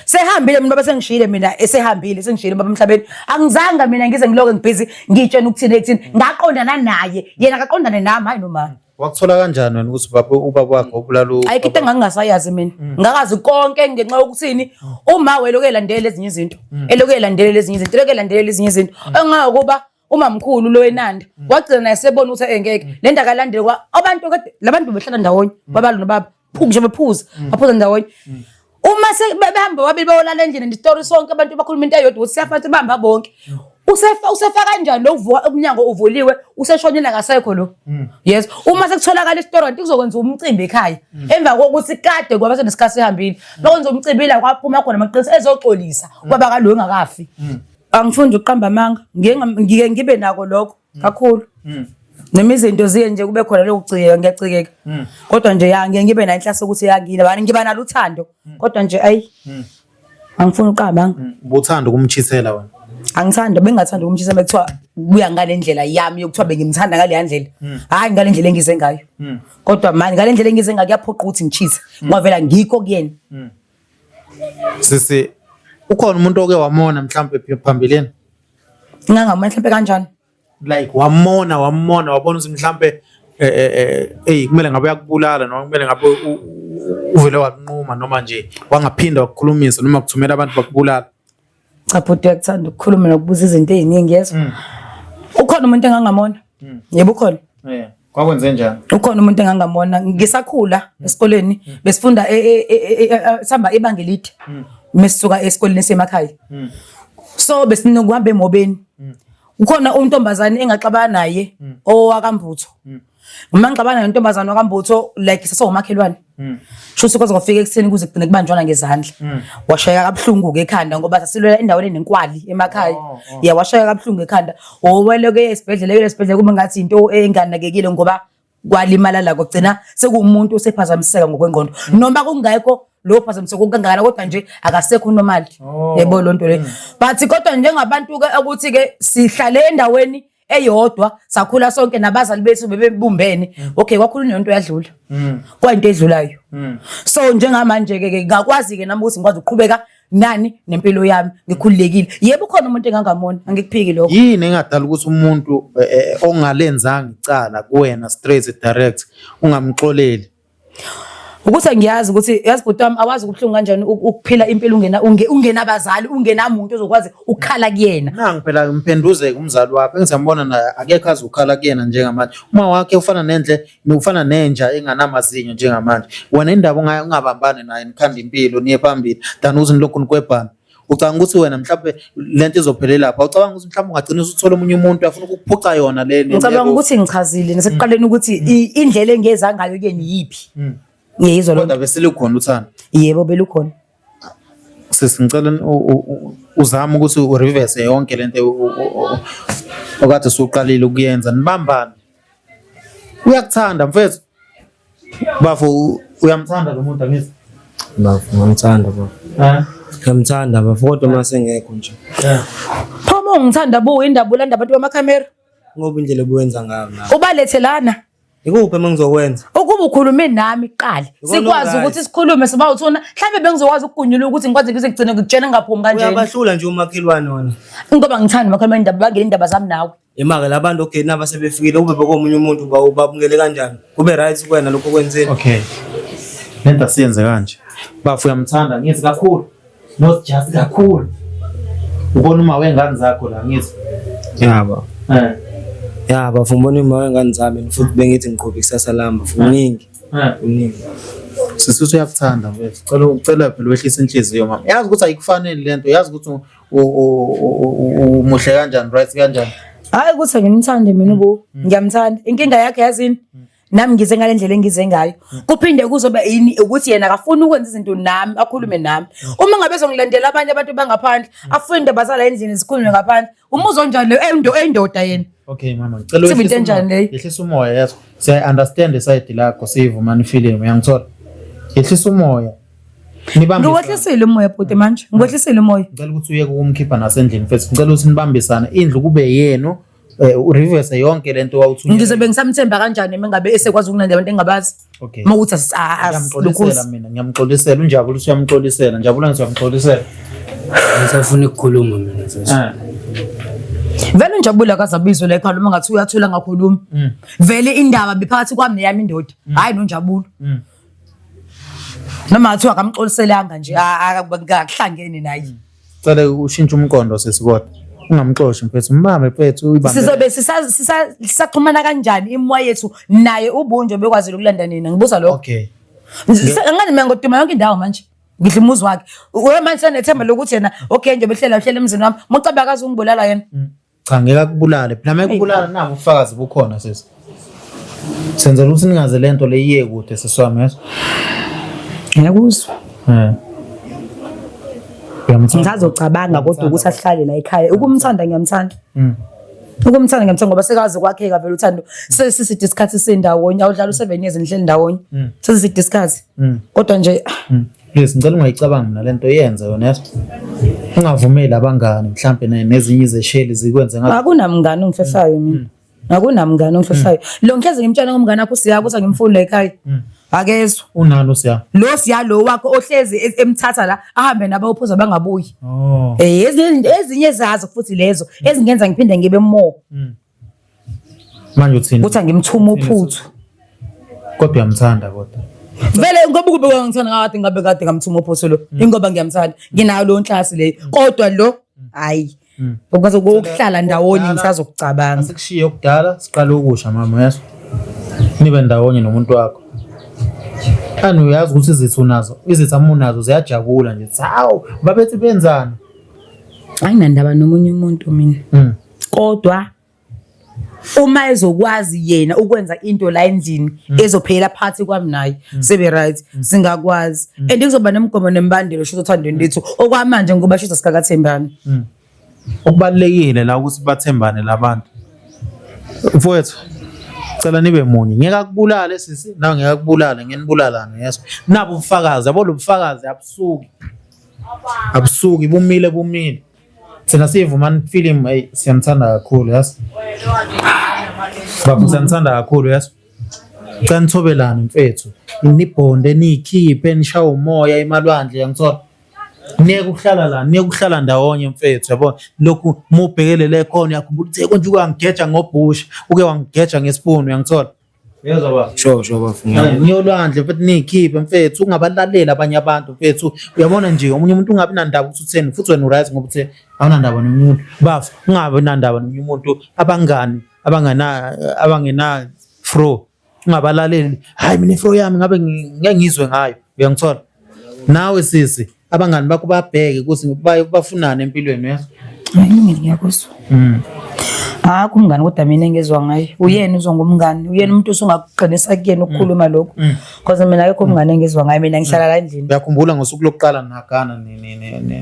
Sehambile mina baba sengishiyile mina esehambile sengishiyile baba emhlabeni. Angizange mina ngize ngiloke ngibhizi ngitshena ukuthini ekuthini. Ngaqondana naye yena akaqondane nami hayi noma. Wakuthola kanjani wena ukuthi ubaba ubaba wakho ubulala u- Ayikho into engangingasayazi mina. Ngakazi konke ngenxa yokuthini uma weloku elandela ezinye izinto. Eloku elandela ezinye izinto, eloku elandela ezinye izinto. Engangokuba umamkhulu lo wenanda wagcina naye sebona ukuthi engeke le nto akalandele kwa abantu kade labantu behlala ndawonye babalo nobaba nje bephuza baphuza ndawonye uma behamba babili bayolala endlini and isitori sonke abantu bakhuluma into eyodwa ukuthi siyafana ukuthi bahamba bonke usefa usefa kanjani lo kuvuka umnyango uvuliwe useshonile akasekho lo yes uma sekutholakala isitori kanti kuzokwenza umcimbi ekhaya emva kokuthi kade kwaba senesikhathi sihambile bakwenza umcimbi la kwaphuma khona amaqiniso ezoxolisa kwaba kalo engakafi Angifuni ukuqamba amanga, ngike ngike ngibe nako lokho kakhulu. Noma izinto ziye nje kube khona lokucikeka ngiyacikeka. Kodwa nje ya ngike ngibe nayo inhlase ukuthi ya ngina ngiba nalo uthando. Kodwa nje ayi. Angifuni ukuqamba amanga. Ubuthanda ukumchisela wena. Angithandi bengingathanda ukumshisa bekuthiwa kuya ngale ndlela yami yokuthiwa bengimthanda ngaleya ndlela. Hhayi ngale ndlela engize ngayo. Kodwa manje ngale ndlela engize ngayo kuyaphoqa ukuthi ngishise ngoba vele angikho kuyena. Sisi ukhona umuntu oke wamona mhlambe phambilini? Ngangamona mhlambe kanjani? Like wamona wamona wabona ukuthi mhlambe eh eh, eh hey kumele ngabe uyakubulala noma kumele ngabe uvele wakunquma noma nje wangaphinda wakukhulumisa noma kuthumela abantu bakubulala. Cha bhuti uyakuthanda ukukhuluma nokubuza izinto ey'ningi yezwa. Ukhona umuntu engangamona? Yebo ukhona. Yeah. Kwakwenze njani? Ukhona umuntu engangamona ngisakhula esikoleni besifunda sihamba ibanga elide mesisuka esikoleni esemakhaya. So besinokuhamba emobeni. Ukhona untombazane engaxabana naye owaKambutho. Uma ngixabana nentombazane wakambutho like sasewumakhelwane. Shuthi kwaze kwafika ekuseni kuze kugcine kubanjwana ngezandla. Washayeka kabuhlungu ke ekhanda ngoba sasilwela endaweni enenkwali emakhaya. Yeah washayeka kabuhlungu ekhanda. Oweleke esibhedlela eyele esibhedlela kube ngathi into enganakekile ngoba kwalimala la kugcina sekuwumuntu osephazamiseka ngokwengqondo. Noma kungekho lo phazamiseko kangaka kodwa nje akasekho normal. Yebo lonto le. But kodwa njengabantu ke ukuthi ke sihlale endaweni eyodwa sakhula sonke nabazali bethu bebebumbene okay kwakhulunywa into yadlula kwayinto edlulayo so njengamanje ke ke ngakwazi ke nami ukuthi ngikwazi ukuqhubeka nani nempilo yami ngikhululekile yebo ukhona umuntu engangamona angikuphiki lokho Yini engadala ukuthi umuntu ongalenzanga icala kuwena straight direct ungamxoleli? Ukuthi ngiyazi ukuthi yazi bhuti wami awazi kubuhlungu kanjani ukuphila impilo ungena ungenabazali ungenamuntu ozokwazi ukukhala kuyena. Nangu phela mphenduzeke umzali wakho engisambona naye akekho azokhala kuyena njengamanje. Uma wakhe ufana nendle ufana nenja enganamazinyo njengamanje. Wena indaba ungabambani naye nikhanda impilo niye phambili than uze nilokhu nikwebhana. Ucabanga ukuthi wena mhlawumbe lento izophelela lapha? Ucabanga ukuthi mhlawumbe ungagcina usuthola omunye umuntu afuna ukukuphuca yona le Ngicabanga ukuthi ngichazile nasekuqaleni ukuthi indlela engeza ngayo kuyena iyiphi. Ngiyizwa Kodwa bese lukhona uthando. Yebo, belukhona. Sisi, ngicela uzame ukuthi ureverse yonke lento okade usuqalile ukuyenza, nibambane. Uyakuthanda mfethu. Bafo, uyamthanda lo muntu, angithi? Bafo, ngiyamthanda bafo. Eh? Ngiyamthanda bafo, kodwa uma sengekho nje. Pho uma ungithanda bu indaba ulanda abantu bamakhamera. Ngoba indlela obuwenza ngayo nawe. Ubalethe lana. Ikuphi uma ngizokwenza? Ukuba ukhulume nami kuqala. Ikona Sikwazi right. ukuthi sikhulume siba uthuna. Mhlawumbe bengizokwazi ukugunyula ukuthi ngikwazi ngize ngigcine ngikutshena ngingaphumi kanjena. Uyabahlula nje umakhelwane wona. Ngoba ngithanda umakhelwane, indaba bangena indaba zami nawe. Imake labantu okay naba sebefikile, kube bekomunye umuntu babukele kanjani? Kube right kuwena lokho okwenzile. Okay. Lento asiyenze kanje. Bafo, uyamthanda ngithi kakhulu. Not just kakhulu. Ubona uma wengane zakho la, ngithi. Yaba. Eh. Ya bafo, ngibona uma wengane zami futhi bengithi ngiqhubeka ikusasa lami bafo, kuningi. Eh. Kuningi. Sisi, uyakuthanda mfethu. Cela ucela phela wehlise inhliziyo mama. Yazi ukuthi ayikufanele lento, yazi ukuthi umuhle kanjani, right kanjani. Hayi ukuthi ngimthande mina ubu. Ngiyamthanda. Inkinga yakhe yazini? Nami ngize ngale ndlela engize ngayo. Kuphinde kuzoba yini ukuthi yena akafuni ukwenza izinto nami, akhulume nami. Uma ngabe ezongilandela abanye abantu bangaphandle, afune indaba zala endlini zikhulunywe ngaphandle. Umuzwa onjani leyo eyindoda yena? Okay mama, ngicela Sibe into wehlise enjani umoya. leyo? Yehlisa umoya yazi. Siya understand iside lakho, siyivumani film, uyangithola. Yehlisa umoya. Nibambisane. Ngiwehlisile umoya bhuti manje. Ngiwehlisile umoya. Ngicela ukuthi uyeke ukumkhipha nasendlini mfethu. Ngicela ukuthi nibambisane, indlu kube yenu, ureverse yonke lento wawuthunyelwe. Ngizobe ngisamthemba kanjani uma ngabe esekwazi ukulandela abantu engingabazi? Okay. Uma ukuthi Ngiyamxolisela mina, ngiyamxolisela uNjabulo, usuyamxolisela. Njabulo, ngiyamxolisela. Ngisafuna ukukhuluma mina mfethu. Eh. Vele uNjabulo akazabizwe la ekhaya noma ngathi uyathula ngakhuluma. Vele indaba biphakathi kwami neyami indoda, hhayi noNjabulo. Noma ngathiwa akamxoliselanga nje, akakuhlangene naye. Cela ushintshe umqondo sisi kodwa. Ungamxoshi mfethu, mbambe mfethu uyibambe. Sizobe sisaxhumana kanjani imoya yethu naye ubunje bekwazile ukulanda nina? Ngibuza lokho. Okay. Ngani mina ngoduma yonke indawo manje. Ngidla umuzi wakhe. Uye manje senethemba lokuthi yena okay nje behlela uhlela emzini wami. Mucabe akaze ungibulala yena. Cha, ngeke akubulale. Phela mekubulala nabo ubufakazi bukhona sisi. Senzela ukuthi ningaze lento le iye kude sisi wami, yes. Ngiyakuzwa. Eh. Uyamthanda. Ngisazocabanga kodwa ukuthi asihlale la ekhaya. Ukumthanda ngiyamthanda. Ukumthanda ngiyamthanda ngoba sekaze kwakheka vele uthando. Sesiside isikhathi sendawonye. Awudlala u7 years nihleli ndawonye. Sesiside isikhathi. Kodwa nje Please, ngicela ungayicabangi mina lento, yenze yona yes. Ungavumeli abangani mhlambe nezinye izesheli zikwenze ngathi. Akunamngani ongihlehlayo mina. Akunamngani ongihlehlayo. Lo ngihlezi ngimtshela ngomngani wakho uSiya ukuthi angimfuni la ekhaya. Akezwa. Unalo Siya? Lo Siya lo wakho ohlezi emthatha la ahambe nabo uphuza bangabuyi. Oh. Eh, ezinye zazo futhi lezo ezingenza ngiphinde ngibe more. Manje uthini? Ukuthi angimthuma uphuthu. Kodwa uyamthanda kodwa. Vele ngoba kube ngithanda ngakade ngabe kade ngamthuma uphuthu lo. Ingoba ngiyamthanda. Nginayo lo nhlasi leyo. Kodwa lo hayi. Ukwazi ukuhlala ndawonye ngisazokucabanga. Asikushiye okudala, siqale okusha mama, uyezwa? Nibe ndawonye nomuntu wakho. Ani uyazi ukuthi izitha unazo, izitha uma unazo ziyajabula nje. Hawu, babethi benzani? Anginandaba nomunye umuntu mina. Kodwa uma ezokwazi yena ukwenza into la endlini ezophela phakathi kwami naye, sibe right, singakwazi and kuzoba nemigomo nemibandelo shuthi othandweni lethu. Okwamanje ngoba shuthi asikakathembani. Okubalulekile la ukuthi bathembane labantu. Mfowethu, cela nibe munye. Ngeke akubulale sisi, nawe ngeke akubulale, ngenibulalane, yes. Nabo ubufakazi, yabo lo bufakazi abusuki. Abusuki, bumile bumile. Thina siyivumani film, hey, siyamthanda kakhulu, yes. Baba, siyamthanda kakhulu, yes. Cela nithobelane mfethu. Nibhonde, niyikhiphe, nishaye umoya emalwandle, yangithola. Niyeke ukuhlala la, niyeke ukuhlala ndawonye mfethu, yabo. Lokhu mubhekelele khona uyakhumbula ukuthi konje uke wangigeja ngobhushi, uke wangigeja ngespoon, uyangithola. Uyezwa baba? Sure bafo. Niyolwandle mfethu, niyikhiphe mfethu, ungabalaleli abanye abantu mfethu. Uyabona nje omunye umuntu ungabi nandaba ukuthi utheni, futhi wena uright ngoba uthe awunandaba nomunye umuntu. Bafo, ungabi nandaba nomunye umuntu, abangani abangena abangena fro, ungabalaleli. Hayi mina ifro yami ngabe ngeke ngizwe ngayo, uyangithola? Nawe sisi, Abangani bakho babheke ukuthi bafunani empilweni uyezwa. Ayilungile ngiyakuzwa. Akho umngani kodwa mina engizwa ngaye. Uyena uzwa ngomngani. Uyena umuntu osungakuqinisa kuyena ukukhuluma lokho. Because mina akekho umngani engizwa ngaye mina ngihlala la endlini. Uyakhumbula ngosuku lokuqala nagana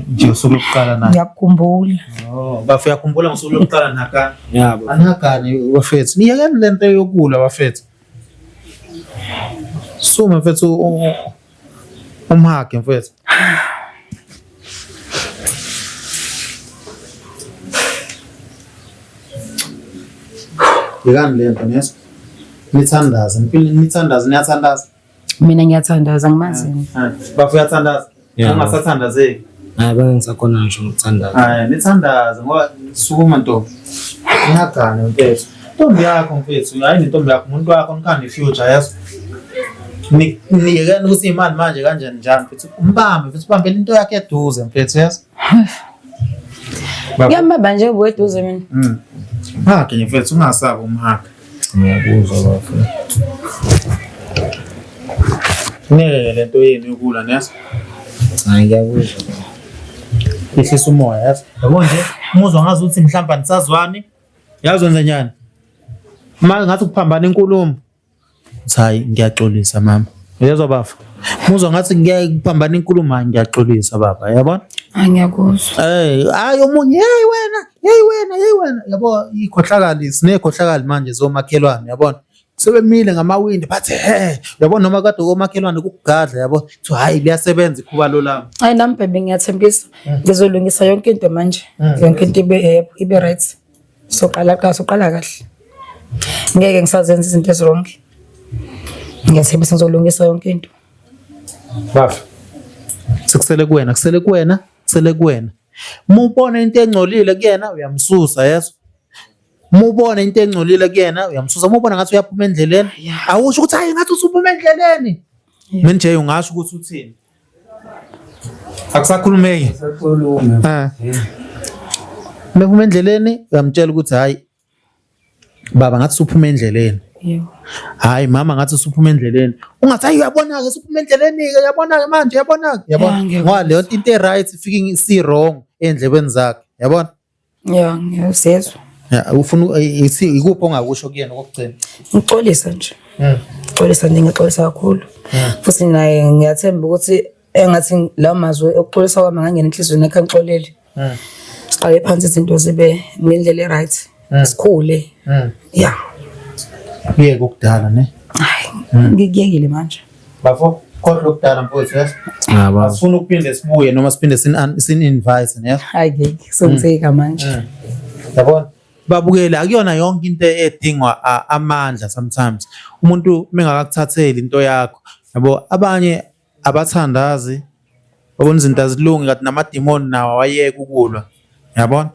nje usuku lokuqala naye. Ngiyakukhumbula. Oh, bafo uyakhumbula ngosuku lokuqala nagana. Yabo. Anihagani bafethu. Niyekeni lento yokulwa bafethu. Suma mfethu umhage mfethu. Yekani lento niyezwa? Nithandaze, nithandaze, niyathandaza. Mina ngiyathandaza ngimazi. Bafo uyathandaza? Yeah. Ungasathandazeki. Hayi bengisakhona ngisho ngokuthandaza. Hayi, nithandaze ngoba sukuma ntombi. Ningagane mfethu. Ntombi yakho mfethu, hayi nentombi yakho, umuntu wakho nikhanda i-future yazi. Niyekeni ukuthi imali manje kanjani njani mfethu. Umbambe mfethu, ubambele into yakhe eduze mfethu yazi. Baba. Ngiyambamba nje ubuye eduze mina. Mhage nje mfethu, ungasabi umhage. Ngiyakuzwa bafo. Ngeke lento yenu yokulwa niyazwa. Hayi ngiyakuzwa. Yehlisa umoya yazi. Yabo nje umuzwa ngazi ukuthi mhlawumbe anisazwani. Yazi wenze njani? Uma ngathi kuphambana inkulumo. Uthi hayi ngiyaxolisa mama. Uyezwa bafo? Muzwa ngathi kuphambana inkulumo hayi ngiyaxolisa baba. Yabona? Hayi ngiyakuzwa. Eh, hayi omunye hey wena, hey wena, hey wena. Yabo ikhohlakali sinekhohlakali manje zomakhelwane yabona. Sebemile ngamawindi bathi he, yabona noma kade komakhelwane kukugadla yabo. Kuthiwa hayi liyasebenza ikhubalo lami. Hayi nami baby ngiyathembisa. Ngizolungisa yonke into manje. Yonke into ibe yebo, ibe right. Soqala ka soqala kahle. Ngeke ngisazenza izinto ezi-wrong. Ngiyathembisa ngizolungisa yonke into. Bafo. Sekusele kuwena, kusele kuwena, kusele kuwena. Uma ubona into engcolile kuyena uyamsusa yeso. Uma ubona into engcolile kuyena uyamsusa. Uma ubona ngathi uyaphuma endleleni, awusho ukuthi hayi ngathi usuphuma endleleni. Mina nje ungasho ukuthi uthini. Akusakhulumeki. Sakhuluma. Eh. Uma ephuma endleleni uyamtshela ukuthi hayi baba ngathi usuphuma endleleni. Yebo. Hayi mama ngathi usuphuma endleleni. Ungathi hayi uyabona-ke usuphuma endleleni-ke uyabona-ke manje uyabona-ke. Yabona? Ya, ngiyakuzwa. Ngoba leyo into e-right ifike isi-wrong ey'ndlebeni zakhe. Yabona? Ya, ngiyazizwa. Ya, ufuna ithi ikuphi ongakusho kuyena okokugcina? Ngixolisa nje. Ngixolisa nje ngixolisa kakhulu. Futhi naye ngiyathemba ukuthi engathi lawo mazwi okuxolisa kwami angangena enhliziyweni yakhe angixolele. Siqale phansi izinto zibe ngendlela e-right. Sikhule. Ya. Kuyeke okudala ne? Hayi, ngikuyekile manje. Bafo, khohlwa okudala mfowethu yes. Ah bafo. Asifuni ukuphinde sibuye noma siphinde sin-invite ne? Hayi ngeke sengitheka manje. Yabona? Babukele akuyona yonke into edingwa amandla sometimes. Umuntu mengakakuthatheli into yakho. Yabo abanye abathandazi babona izinto azilungi kanti namadimoni nawo awayeke ukulwa. Yabona?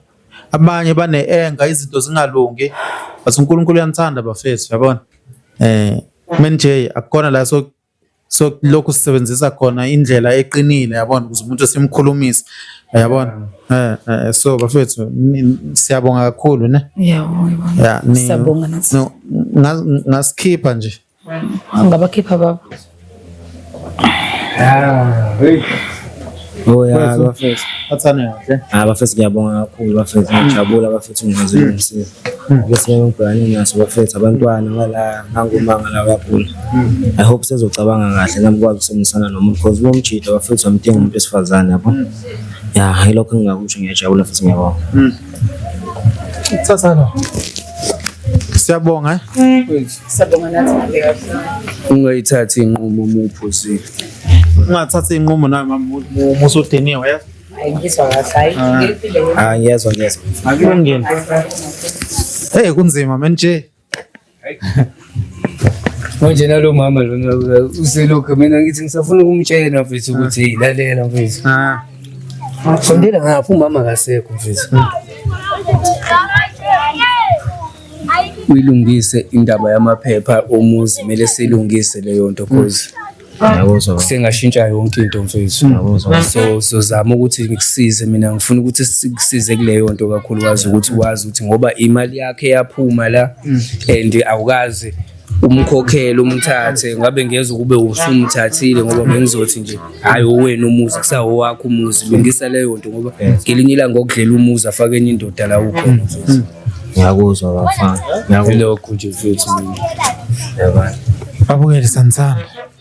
Abanye bane-anger izinto zingalungi. But uNkulunkulu uyanithanda bafethu, yabona? Eh, manje akukhona la so so lokhu sisebenzisa khona indlela eqinile yabona ukuze umuntu simkhulumise yabona so bafethu siyabonga kakhulu ne Yebo, yebo. ya Siyabonga nathi. no, ngasikhipha nje Ngabakhipha baba. Ah, hey. Oh ya bafethu. Athane kahle. Ah bafethu ngiyabonga kakhulu bafethu ngijabula bafethu ngikwazi ukunisiza. Bese ngibhekane naso bafethu abantwana ngala ngangumanga la kakhulu. I hope sezocabanga kahle nami kwazi ukusebenzisana nomuntu because lo mjita bafethu amdinga umuntu wesifazane yabo. Ya yilokho engingakusho ngiyajabula futhi ngiyabonga. Thatha lo. Siyabonga. Siyabonga nathi kahle kahle. Ungayithathi inqumo uma uphuzile. Ungathatha inqumo nawe mama musudiniwe yazi. Hayi ngizwa kahle. Hayi ngiphinde Ah ngiyezwa ngiyezwa. Akulungile. Hey kunzima manje. Manje nalo mama lona uselokhu mina ngithi ngisafuna ukumtshela mfethu ukuthi hey lalela mfethu. Ah. Sondela ngapha umama akasekho mfethu. Uyilungise indaba yamaphepha omuzi kumele silungise leyo nto cause Ngiyakuzwa. kusengashintsha yonke into mfethu. Ngiyakuzwa. So sozama ukuthi ngikusize mina ngifuna ukuthi sikusize kuleyo nto kakhulukazi ukuthi wazi ukuthi ngoba imali yakhe yaphuma la and awukazi Umkhokhele umthathe ngabe ngeze kube usumthathile ngoba bengizothi nje hhayi owenu umuzi kusawowakho umuzi lungisa leyo nto ngoba ngelinye ilanga okudlela umuzi afake enye indoda la ukhona mfethu. Ngiyakuzwa bafana. Ngiyakuzwa. Ilokho nje mfethu mina. Babukele sanisana.